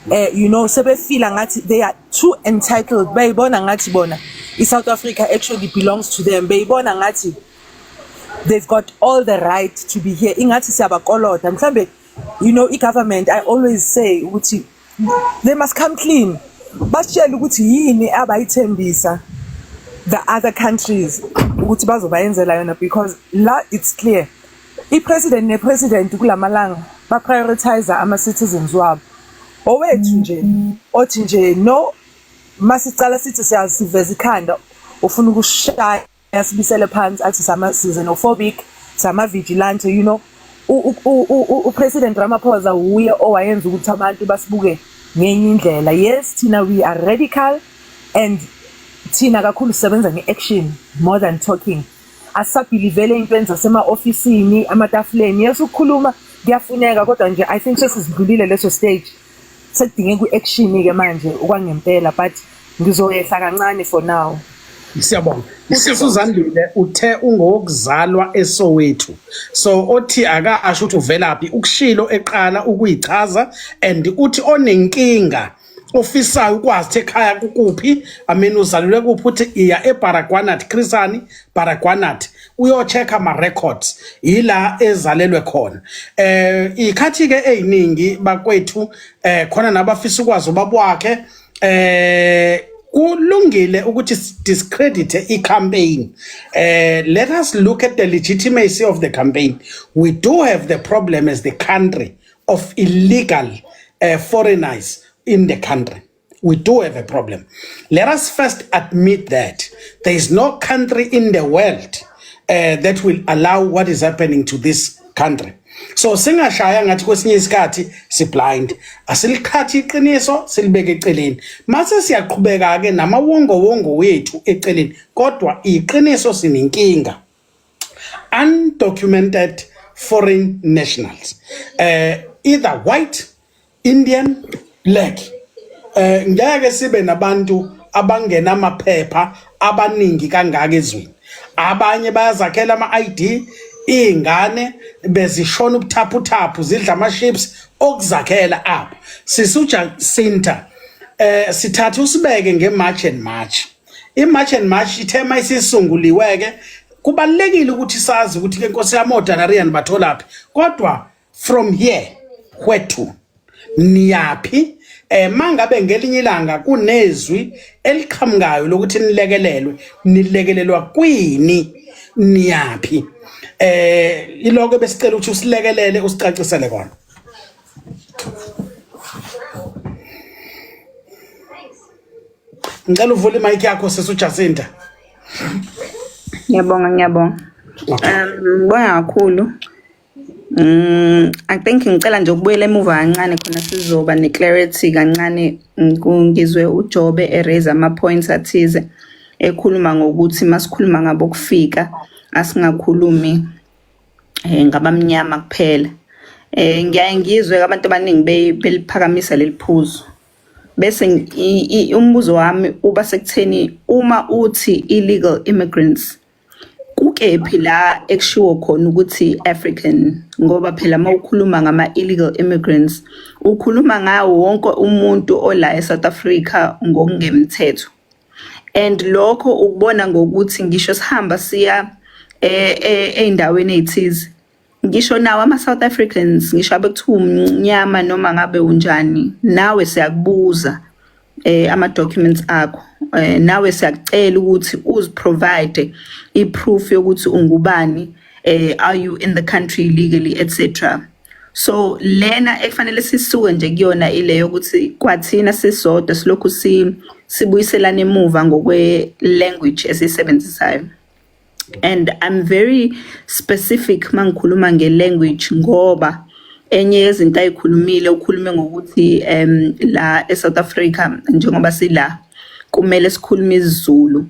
Sebefila ngathi they are too entitled, bayibona ngathi bona i-South Africa actually belongs to them, beyibona ngathi they've got all the right to be here, ingathi siyabakolota mhlambe. I-government, I always say ukuthi they must come clean, basitshele ukuthi yini abayithembisa the other countries ukuthi bazobayenzela yona, because la it's clear i-president ne-president kulamalanga ba-prioritize ama-citizens wabo. Owethu nje othi nje no, masicala sithi siyasiveza ikhanda, ufuna ukushaya sibisele phansi, athi sama xenophobic, sama vigilante. UPresident Ramaphosa uye owayenza ukuthi abantu basibuke ngenye indlela. Yes, thina we are radical and thina kakhulu sisebenza nge-action more than talking. Asisabelievele ey'ntweni zasema-ofisini, amatafuleni. Yes, ukukhuluma kuyafuneka, kodwa nje I think sesizidlulile leso stage, sekudingeka u-action-ke manje okwangempela, but ngizoyehla kancane for now. Siyabonga. Usisi uZandile uthe ungowokuzalwa eSoweto. So othi akasho ukuthi uvelaphi, ukushilo eqala ukuyichaza and uthi onenkinga ofisayo ukwazi ukuthi ekhaya kukuphi, I mean uzalelwe kuphi, uthi iya eBaragwanath, Chris Hani Baragwanath, uyo-check ama records ila ezalelwe khona. Ikhathi ke eziningi bakwethu khona nabafisa ukwazi ubaba wakhe. Kulungile ukuthi discredit i-campaign. Let us look at the legitimacy of the campaign. We do have the problem as the country of illegal foreigners in the country. We do have a problem. Let us first admit that there is no country in the world. that will allow what is happening to this country. So singashaya ngathi kwesinye isikhathi si blind, asilikhathi iqiniso silibeke eceleni, mase siyaqhubeka ke namawongo wongo wethu eceleni, kodwa iqiniso sinenkinga. Undocumented foreign nationals, either white, Indian, black, ngeke sibe nabantu abangena amaphepha abaningi kangaka ezweni. Abanye bayazakhela ama-ID, iy'ngane bezishona ubuthaphuthaphu zidla ama-chips okuzakhela apho. SisuJacinta, sithatha usibeke nge-March and March. I-March and March ithe mayisisunguliwe-ke, kubalulekile ukuthi sazi ukuthi ke nkosi yami oDanarian batholaphi, kodwa from here where to, niyaphi? Mangabe ngelinye ilanga kunezwi eliqhamukayo lokuthi nilekelelwe, nilekelelwa kwini, niyaphi? Iloko besicela ukuthi usilekelele, usicacisele kona. Ngicela uvule imic yakho, sisuJacinta. Ngiyabonga, ngiyabonga. Ngibonga kakhulu. I think ngicela nje ukubuyela emuva kancane khona sizoba ne-clarity kancane. Ngizwe uJobe e-raise ama-points athize ekhuluma ngokuthi masikhuluma ngabokufika asingakhulumi ngabamnyama kuphela. Ngiyaye ngizwe abantu abaningi beliphakamisa leli phuzu. Bese umbuzo wami uba sekutheni, uma uthi illegal immigrants, kukephi la ekushiwo khona ukuthi African? Ngoba phela uma ukhuluma ngama illegal immigrants, ukhuluma ngawo wonke umuntu ola eSouth Africa ngokungemthetho, and lokho ukubona ngokuthi ngisho sihamba siya ey'ndaweni ey'thize, ngisho nawo ama-South Africans, ngisho abe kuthiwa umnyama noma ngabe unjani, nawe siyakubuza ama-documents akho, nawe siyakucela ukuthi uziprovide i-proof yokuthi ungubani, are you in the country legally, etc. So lena ekufanele sisuke nje kuyona ile yokuthi kwathina sisodwa silokhu sibuyiselana emuva ngokwe language esiyisebenzisayo. And I'm very specific mangikhuluma nge-language, ngoba enye yezinto ayikhulumile, ukhulume ngokuthi la eSouth Africa njengoba sila kumele sikhulume isiZulu.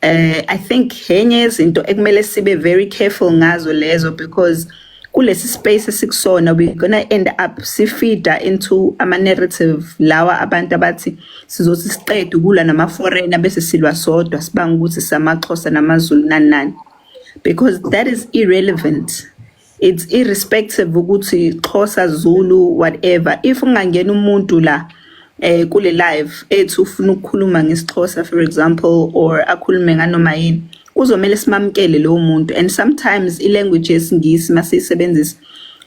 I think enye yezinto ekumele sibe very careful ngazo lezo, because kulesi space esikusona we're gonna end up sifeeda into ama narrative lawa abantu abathi sizothi siqede ukulwa nama foreigner bese silwa sodwa, sibanga ukuthi samaXhosa namaZulu nani nani, because that is irrelevant. It's irrespective ukuthi Xhosa, Zulu, whatever. If ungangena umuntu la kule live ethi ufuna ukukhuluma ngesiXhosa, for example, or akhulume nganoma yini, kuzomela simamkele lowo muntu. And sometimes i-language yesiNgisi masiyisebenzisa,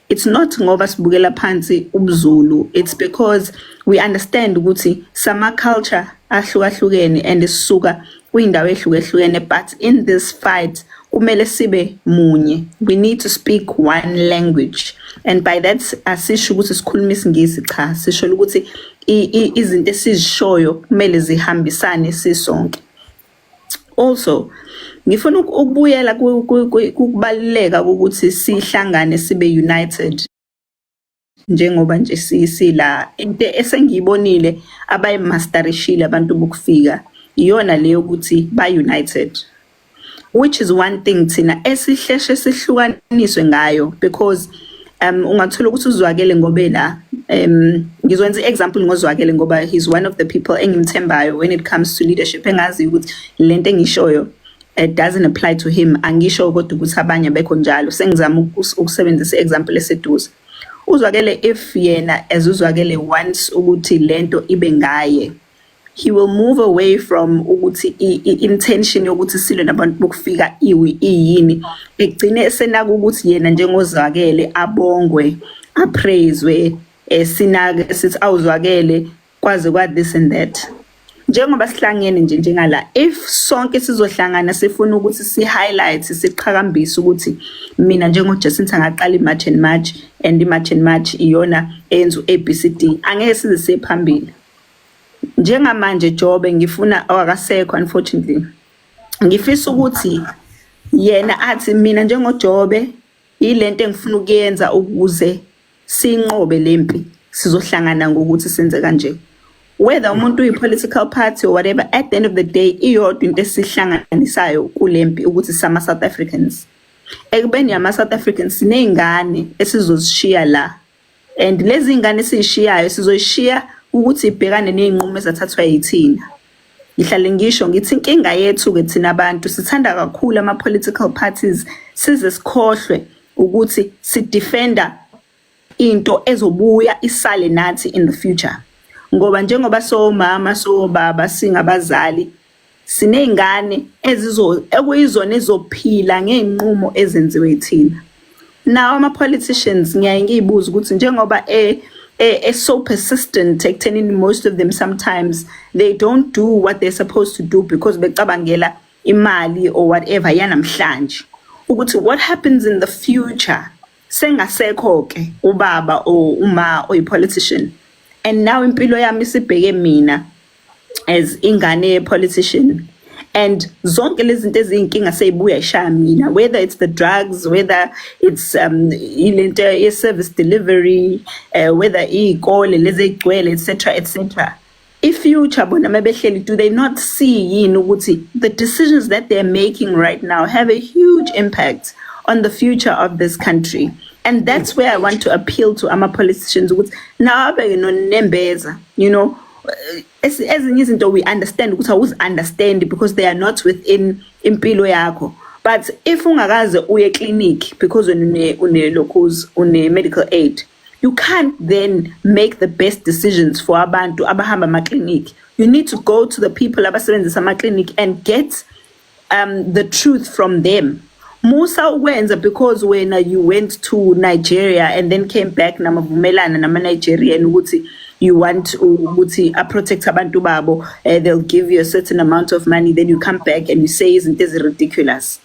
it's not ngoba sibukela phansi ubuZulu, it's because we understand ukuthi sama culture ahlukahlukene and sisuka kwindawo ehlukehlukene, but in this fight kumele sibe munye. We need to speak one language, and by that asisho ukuthi sikhuluma isiNgisi, cha, sisho ukuthi izinto esizishoyo kumele zihambisane sisonke. Also ngifuna ukubuyela kukubaluleka ukuthi sihlangane, sibe united njengoba nje sila. Into esengiyibonile abayimasterishile abantu bokufika iyona leyo ukuthi ba united, which is one thing thina esihleshe sihlukaniswe ngayo, because ungathola ukuthi uZwakele ngobe la, ngizokwenza i-example ngoZwakele ngoba he's one of the people engimthembayo when it comes to leadership, engazi ukuthi lento engishoyo it doesn't apply to him. Angisho kodwa ukuthi abanye bekho njalo, sengizama ukusebenzisa i-example eseduze. UZwakele, if yena as uZwakele wants ukuthi lento ibe ngaye, he will move away from ukuthi i-intention yokuthi silwe nabantu bokufika iwi iyini, egcine esenaka ukuthi yena njengoZwakele abongwe, apraiswe, sinake sithi awuZwakele kwaze kwa this and that. Njengoba sihlangene nje njengala, if sonke sizohlangana sifuna ukuthi si highlight, siqhakambise ukuthi mina njengoJacinta ngaqala i-March and March, and i-March and March iyona eyenza u-ABCD, angeke size siye phambili. Njengamanje Jobe, ngifuna, oh, akasekho unfortunately, ngifisa ukuthi Yena athi, "Mina njengoJobe, ilento engifuna ukuyenza ukuze sinqobe lempi, sizohlangana ngokuthi senze kanje." Whether umuntu uyi-political party or whatever, at the end of the day iyodwa into esihlanganisayo kulempi, ukuthi sama South Africans. Ekubeni ama South Africans, siney'ngane esizozishiya la, and lezi ngane esiyishiyayo sizoyishiya ukuthi ibhekane ney'nqumo ezathathwa yithina. Ngihlale ngisho ngithi inkinga yethu-ke thina abantu sithanda kakhulu ama-political parties, size sikhohlwe ukuthi sidefenda into ezobuya isale nathi in the future, ngoba njengoba sowomama, sowobaba, singabazali, siney'ngane ezizo ekuyizona ezophila ngey'nqumo ezenziwe yithina. Nawo ama-politicians, ngiyaye ngiyibuza ukuthi njengoba e so persistent ekuthenini most of them, sometimes they don't do what they're supposed to do because becabangela imali or whatever yanamhlanje, ukuthi what happens in the future sengasekho ke ubaba or uma oyi-politician, and now impilo yami isibheke mina as ingane ye-politician, and zonke lezi zinto eziyinkinga seyibuya ishaya mina, whether it's the drugs, whether it's ilento ye-service delivery, whether iy'kole lezi ey'gcwele, etc etc. I-future bona mabehleli, do they not see yini ukuthi the decisions that they're making right now have a huge impact on the future of this country? And that's where I want to appeal to ama-politicians ukuthi nawe nonembeza. Ezinye izinto we understand ukuthi awuzi-understand because they are not within impilo yakho, but if ungakaze uye clinic because une locals, une medical aid, you can't then make the best decisions for abantu abahamba ama-clinic. You need to go to the people abasebenzisa ama-clinic and get the truth from them. Musa ukwenza because wena you went to Nigeria and then came back namavumelana nama-Nigerian ukuthi you want ukuthi a-protect abantu babo, they'll give you a certain amount of money, then you come back and you say izinto ezi-ridiculous.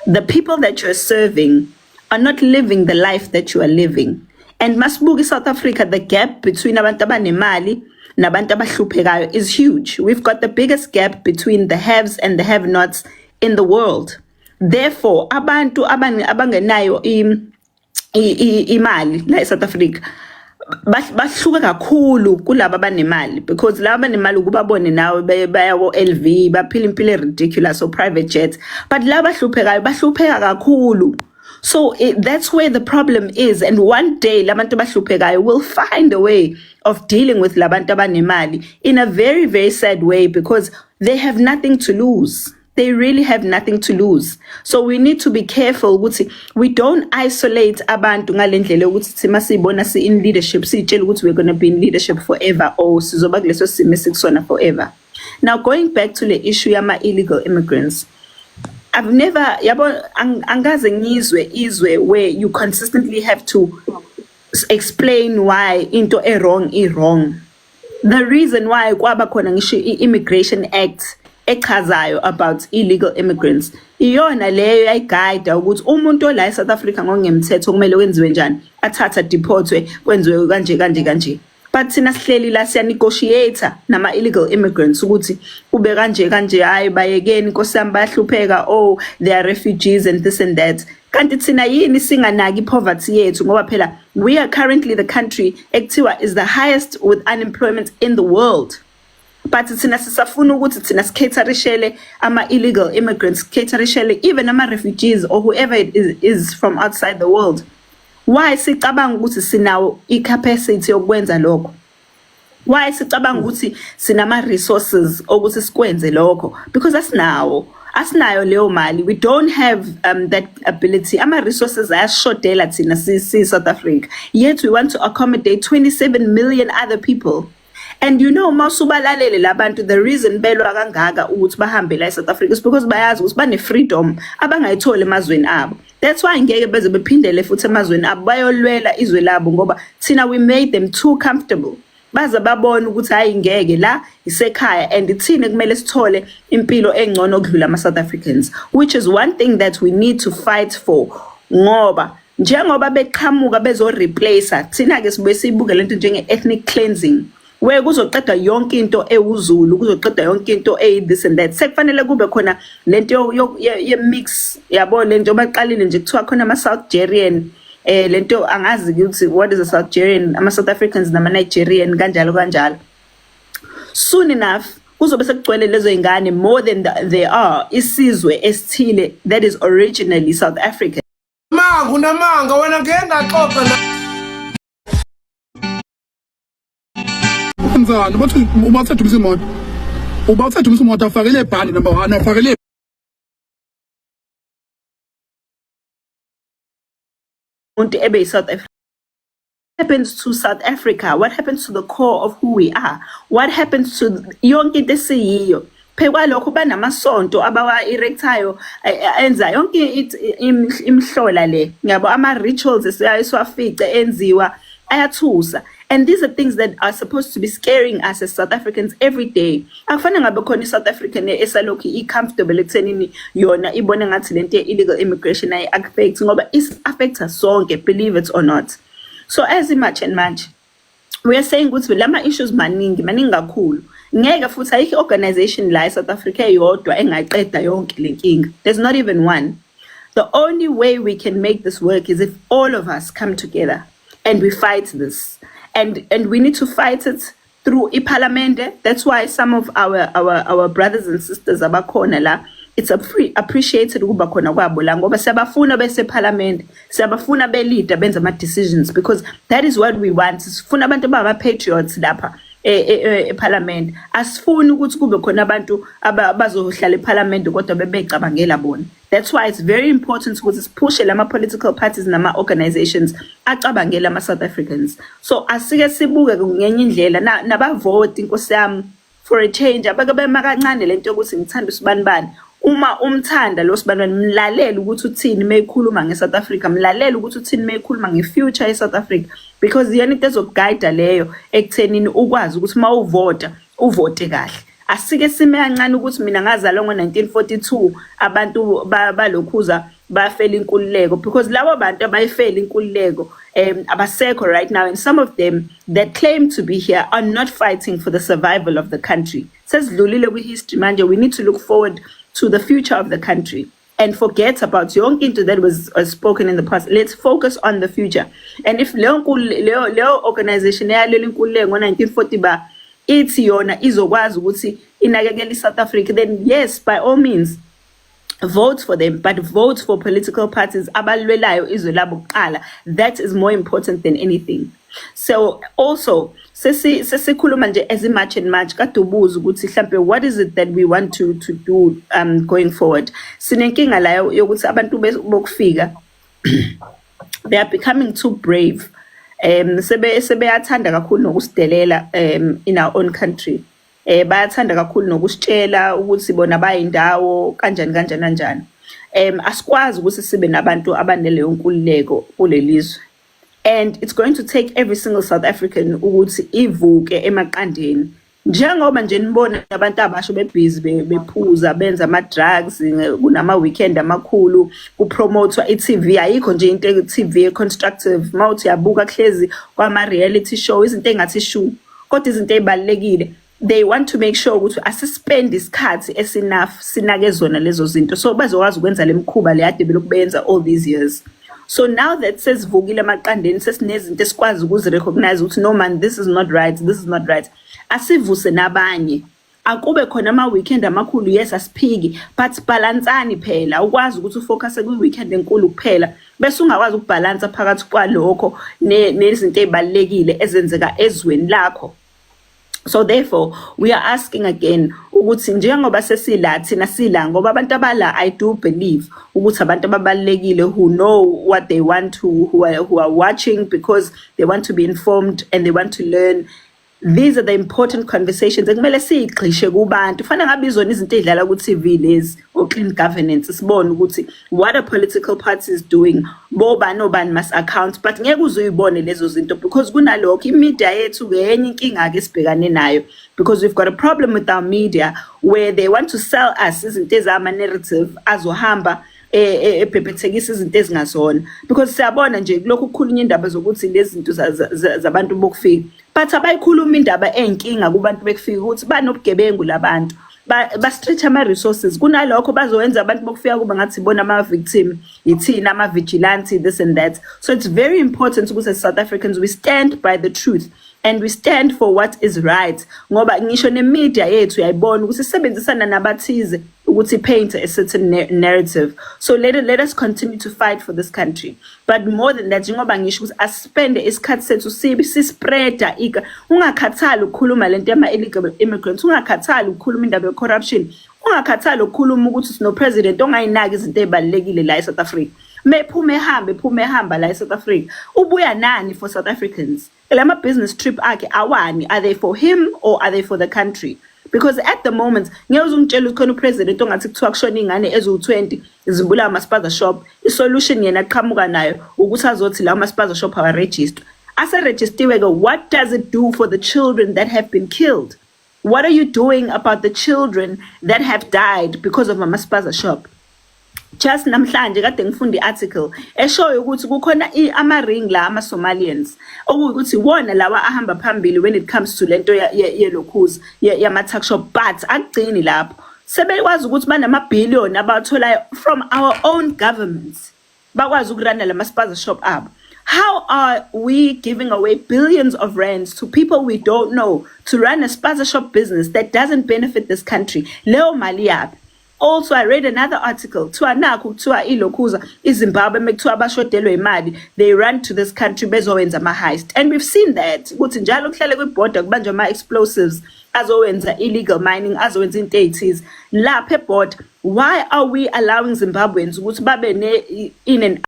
The people that you're serving are not living the life that you are living. And masibuka i-South Africa, the gap between abantu abanemali nabantu abahluphekayo is huge. We've got the biggest gap between the haves and the have-nots in the world. Therefore abantu abangenayo imali la eSouth Africa bahluke kakhulu kulaba abanemali, because laba abanemali ukubabone nawe baya ko LV, baphila impilo ridiculous or private jets, but laba bahluphekayo bahlupheka kakhulu. So that's where the problem is, and one day labantu abahluphekayo will find a way of dealing with labantu abanemali in a very, very sad way, because they have nothing to lose. They really have nothing to lose. So we need to be careful ukuthi we don't isolate abantu ngalendlela yokuthi thina siyibona si in leadership, siyitshela ukuthi we're going to be in leadership forever or sizoba kuleso simo esikusona forever. Now, going back to the issue yama illegal immigrants, I've never, yabo, angikaze ngizwe izwe where you consistently have to explain why into e wrong i wrong. The reason why kwaba khona ngisho i-Immigration Act echazayo about illegal immigrants, iyona leyo yayiguide ukuthi umuntu ola eSouth Africa ngokungemthetho kumele kwenziwe njani, athatha deportwe, kwenziwe kanje kanje kanje. But thina sihleli la siya-negotiate nama illegal immigrants ukuthi ube kanje kanje, hayi bayekeni, inkosi yami, bayahlupheka, oh, they are refugees and this and that. Kanti thina yini singanaki ipoverty yethu? Ngoba phela we are currently the country ekuthiwa is the highest with unemployment in the world, but thina sisafuna ukuthi thina sicaterishele ama-illegal immigrants, caterishele even ama-refugees or whoever it is from outside the world. Why sicabanga ukuthi sinawo i-capacity yokwenza lokho? Why sicabanga ukuthi sinama-resources okuthi sikwenze lokho? Because asinawo, asinayo leyo mali. We don't have that ability. Ama-resources ayasishodela thina si-South Africa, yet we want to accommodate 27 million other people. And mawusubalalele labantu, the reason belwa kangaka ukuthi bahambe la eSouth Africa is because bayazi ukuthi bane-freedom abangayitholi emazweni abo. That's why ngeke beze bephindele futhi emazweni abo, bayolwela izwe labo, ngoba thina we made them too comfortable, baze babone ukuthi hayi, ngeke, la isekhaya and thina kumele sithole impilo engcono okudlula ama-South Africans, which is one thing that we need to fight for, ngoba njengoba beqhamuka bezo-replace thina-ke, sibuye siyibuke lento njenge-ethnic cleansing. Where kuzoqeda yonke into ewuZulu, kuzoqeda yonke into eyi this and that. Sekufanele kube khona lento ye mix, yabo, lento baqalile nje kuthiwa khona ama South Gerian, lento angazi ukuthi what is a South Gerian, ama South Africans nama Nigerian, kanjalo kanjalo. Soon enough kuzobe sekugcwele lezo ingane more than there are isizwe esithile that is originally South African. Manga unamanga wena, ngeke ngaxoxa na. Wenzani? Bathi uba uthe dumisa imoto, uba uthe dumisa imoto, afakele ibhandi number 1, afakele. Umuntu ebe yi-South Africa happens to South Africa? What happens to the core of who we are? What happens to yonke into esiyiyo? Phekwalokho banamasonto abawa-erectayo, enza yonke imihlola le, ngiyabo, ama-rituals esiwafice enziwa ayathusa, and these are things that are supposed to be scaring us as South Africans every day. Akufanele ngabe khona i-South African esalokhu i-comfortable ekuthenini yona ibone ngathi lento ye-illegal immigration ayi-affect, ngoba is-affecta sonke, believe it or not. So as i-March and March, we are saying ukuthi lama issues maningi, maningi kakhulu. Ngeke futhi ayikho organization la eSouth Africa eyodwa engaqeda yonke le nkinga. There's not even one. The only way we can make this work is if all of us come together and we fight this, and we need to fight it through iparlamente. That's why some of our brothers and sisters abakhona la, it's a free appreciated ukuba khona kwabo la, ngoba siyabafuna bese-parliament, siyabafuna be-leader, benza ama-decisions, because that is what we want. Sifuna abantu abama-patriots lapha eParliament. Asifuni ukuthi kube khona abantu abazohlala eParliament kodwa bebecabangela bona. That's why it's very important ukuthi siphushe lama political parties nama organizations acabangela ama South Africans. So asike sibuke ngenye indlela nabavoti, inkosi yami, for a change abake bema kancane lento yokuthi ngithanda usibanibani. Uma umthanda lo sibanibani, mlalele ukuthi uthini meyikhuluma nge-South Africa, mlalele ukuthi uthini meyikhuluma nge-future ye-South Africa, because iyona into ezoku-guide leyo ekuthenini ukwazi ukuthi uma uvota uvote kahle. Asike sime kancane ukuthi mina ngazalwa ngo-1942, abantu balokhuza bafela inkululeko, because labo bantu abayifela inkululeko abasekho right now, and some of them that claim to be here are not fighting for the survival of the country. Sesidlulile kwi-history manje. We need to look forward to the future of the country and forget about yonke into that was spoken in the past. Let's focus on the future. And if leyo organization eyalwela inkululeko ngo-1940 ba ithi yona izokwazi ukuthi inakekele i-South Africa, then yes, by all means vote for them, but vote for political parties abalwelayo izwe labo kuqala. That is more important than anything. So also sesikhuluma nje as i-March and March, kade ubuza ukuthi mhlambe what is it that we want to do going forward. Sinenkinga la yokuthi abantu bokufika, they are becoming too brave. Sebeyathanda kakhulu nokusidelela in our own country. Bayathanda kakhulu nokusitshela ukuthi bona bayindawo kanjani kanjani kanjani. Asikwazi ukuthi sibe nabantu abaneleyo nkululeko kulelizwe, and it's going to take every single South African ukuthi ivuke emaqandeni, njengoba nje nibona abantu abasha bebhizi bephuza, benza ama-drugs, kunama-weekend amakhulu, kupromothwa i-TV. Ayikho nje into e-TV e-constructive. Uma uthi uyabuka, kuhlezi kwama-reality show, izinto ey'ngathi shu, kodwa izinto ey'balulekile, they want to make sure ukuthi asispend isikhathi esi-enough sinake zona lezo zinto, so bazokwazi ukwenza le mkhuba le ade belokhu beyenza all these years. So now that sesivukile emaqandeni, sesinezinto esikwazi ukuzi-recognize ukuthi no man, this is not right, this is not right, asivuse nabanye. Akube khona ama-weekend amakhulu, yes, asiphiki, but balansani phela. Ukwazi ukuthi ufocuse kwi-weekend enkulu kuphela bese ungakwazi ukubhalansa phakathi kwalokho nezinto ey'balulekile ezenzeka ezweni lakho. So therefore we are asking again ukuthi njengoba sesila thina, sila ngoba abantu abala, I do believe ukuthi abantu ababalulekile who know what they want to, who are watching because they want to be informed and they want to learn. These are the important conversations ekumele siyigxishe kubantu. Fanele ngabe izona izinto ey'dlala ku-TV lezi, o-clean governance, sibone ukuthi what a political party is doing, bobani obani must account, but ngeke uze uyibone lezo zinto because kunalokho i-media yethu-ke enye inkinga-ke esibhekane nayo, because we've got a problem with our media where they want to sell us izinto ezama-narrative azohamba. Ebhebhethekisa izinto ezingazona, because siyabona nje kulokhu kukhulunywa indaba zokuthi lezi zinto zabantu bokufika, but abayikhuluma indaba eyinkinga kubantu bekufika ukuthi banobugebengu labantu, ba-stretch ama-resources. Kunalokho bazowenza abantu bokufika kuba ngathi ibona ama-victim, ithina ama-vigilante, this and that. So it's very important ukuthi as South Africans we stand by the truth and we stand for what is right, ngoba ngisho ne-media yethu uyayibona ukuthi isebenzisana nabathize ukuthi paint a certain narrative. So let us continue to fight for this country. But more than that, njengoba ngisho ukuthi asispende isikhathi sethu sibe sispreada ika, ungakhathali ukukhuluma lento yama-illegal immigrants, ungakhathali ukukhuluma indaba ye-corruption, ungakhathali ukukhuluma ukuthi sino-president ongayinaki izinto ey'balulekile la e-South Africa. Mephuma ehambe, ephuma ehamba la e-South Africa, ubuya nani for South Africans? Lama business trip akhe awani? Are they for him or are they for the country? Because at the moment ngeke uze ungitshele ukuthi khona upresident ongathi kuthiwa kushona iy'ngane eziwu-20 zibulawa ama-spaza shop, isolution yena aqhamuka nayo ukuthi azothi lawo ma-spaza shop awarejistwe. Aserejistiwe-ke, what does it do for the children that have been killed? What are you doing about the children that have died because of ama-spaza shop? Just namhlanje kade ngifunda i-article eshoyo ukuthi kukhona ama-ring la ama-Somalians okuwukuthi iwona lawa ahamba phambili when it comes to lento yelokhuza yama-tuck shop, but akugcini lapho, sebekwazi ukuthi banamabhiliyoni abawatholayo from our own governments, bakwazi ukurana lama spaza shop abo. How are we giving away billions of rands to people we don't know to run a spaza shop business that doesn't benefit this country? Leyo mali yaphi? Also, I read another article, kuthiwa nakhu kuthiwa ilokhuza iZimbabwe mekuthiwa bashodelwe imali, they run to this country bezowenza ama-heist, and we've seen that ukuthi njalo kuhlale kwibhoda kubanjwa ama-explosives azowenza illegal mining, azowenza into ey'thize lapha ebhoda. Why are we allowing Zimbabweans ukuthi babe ne in and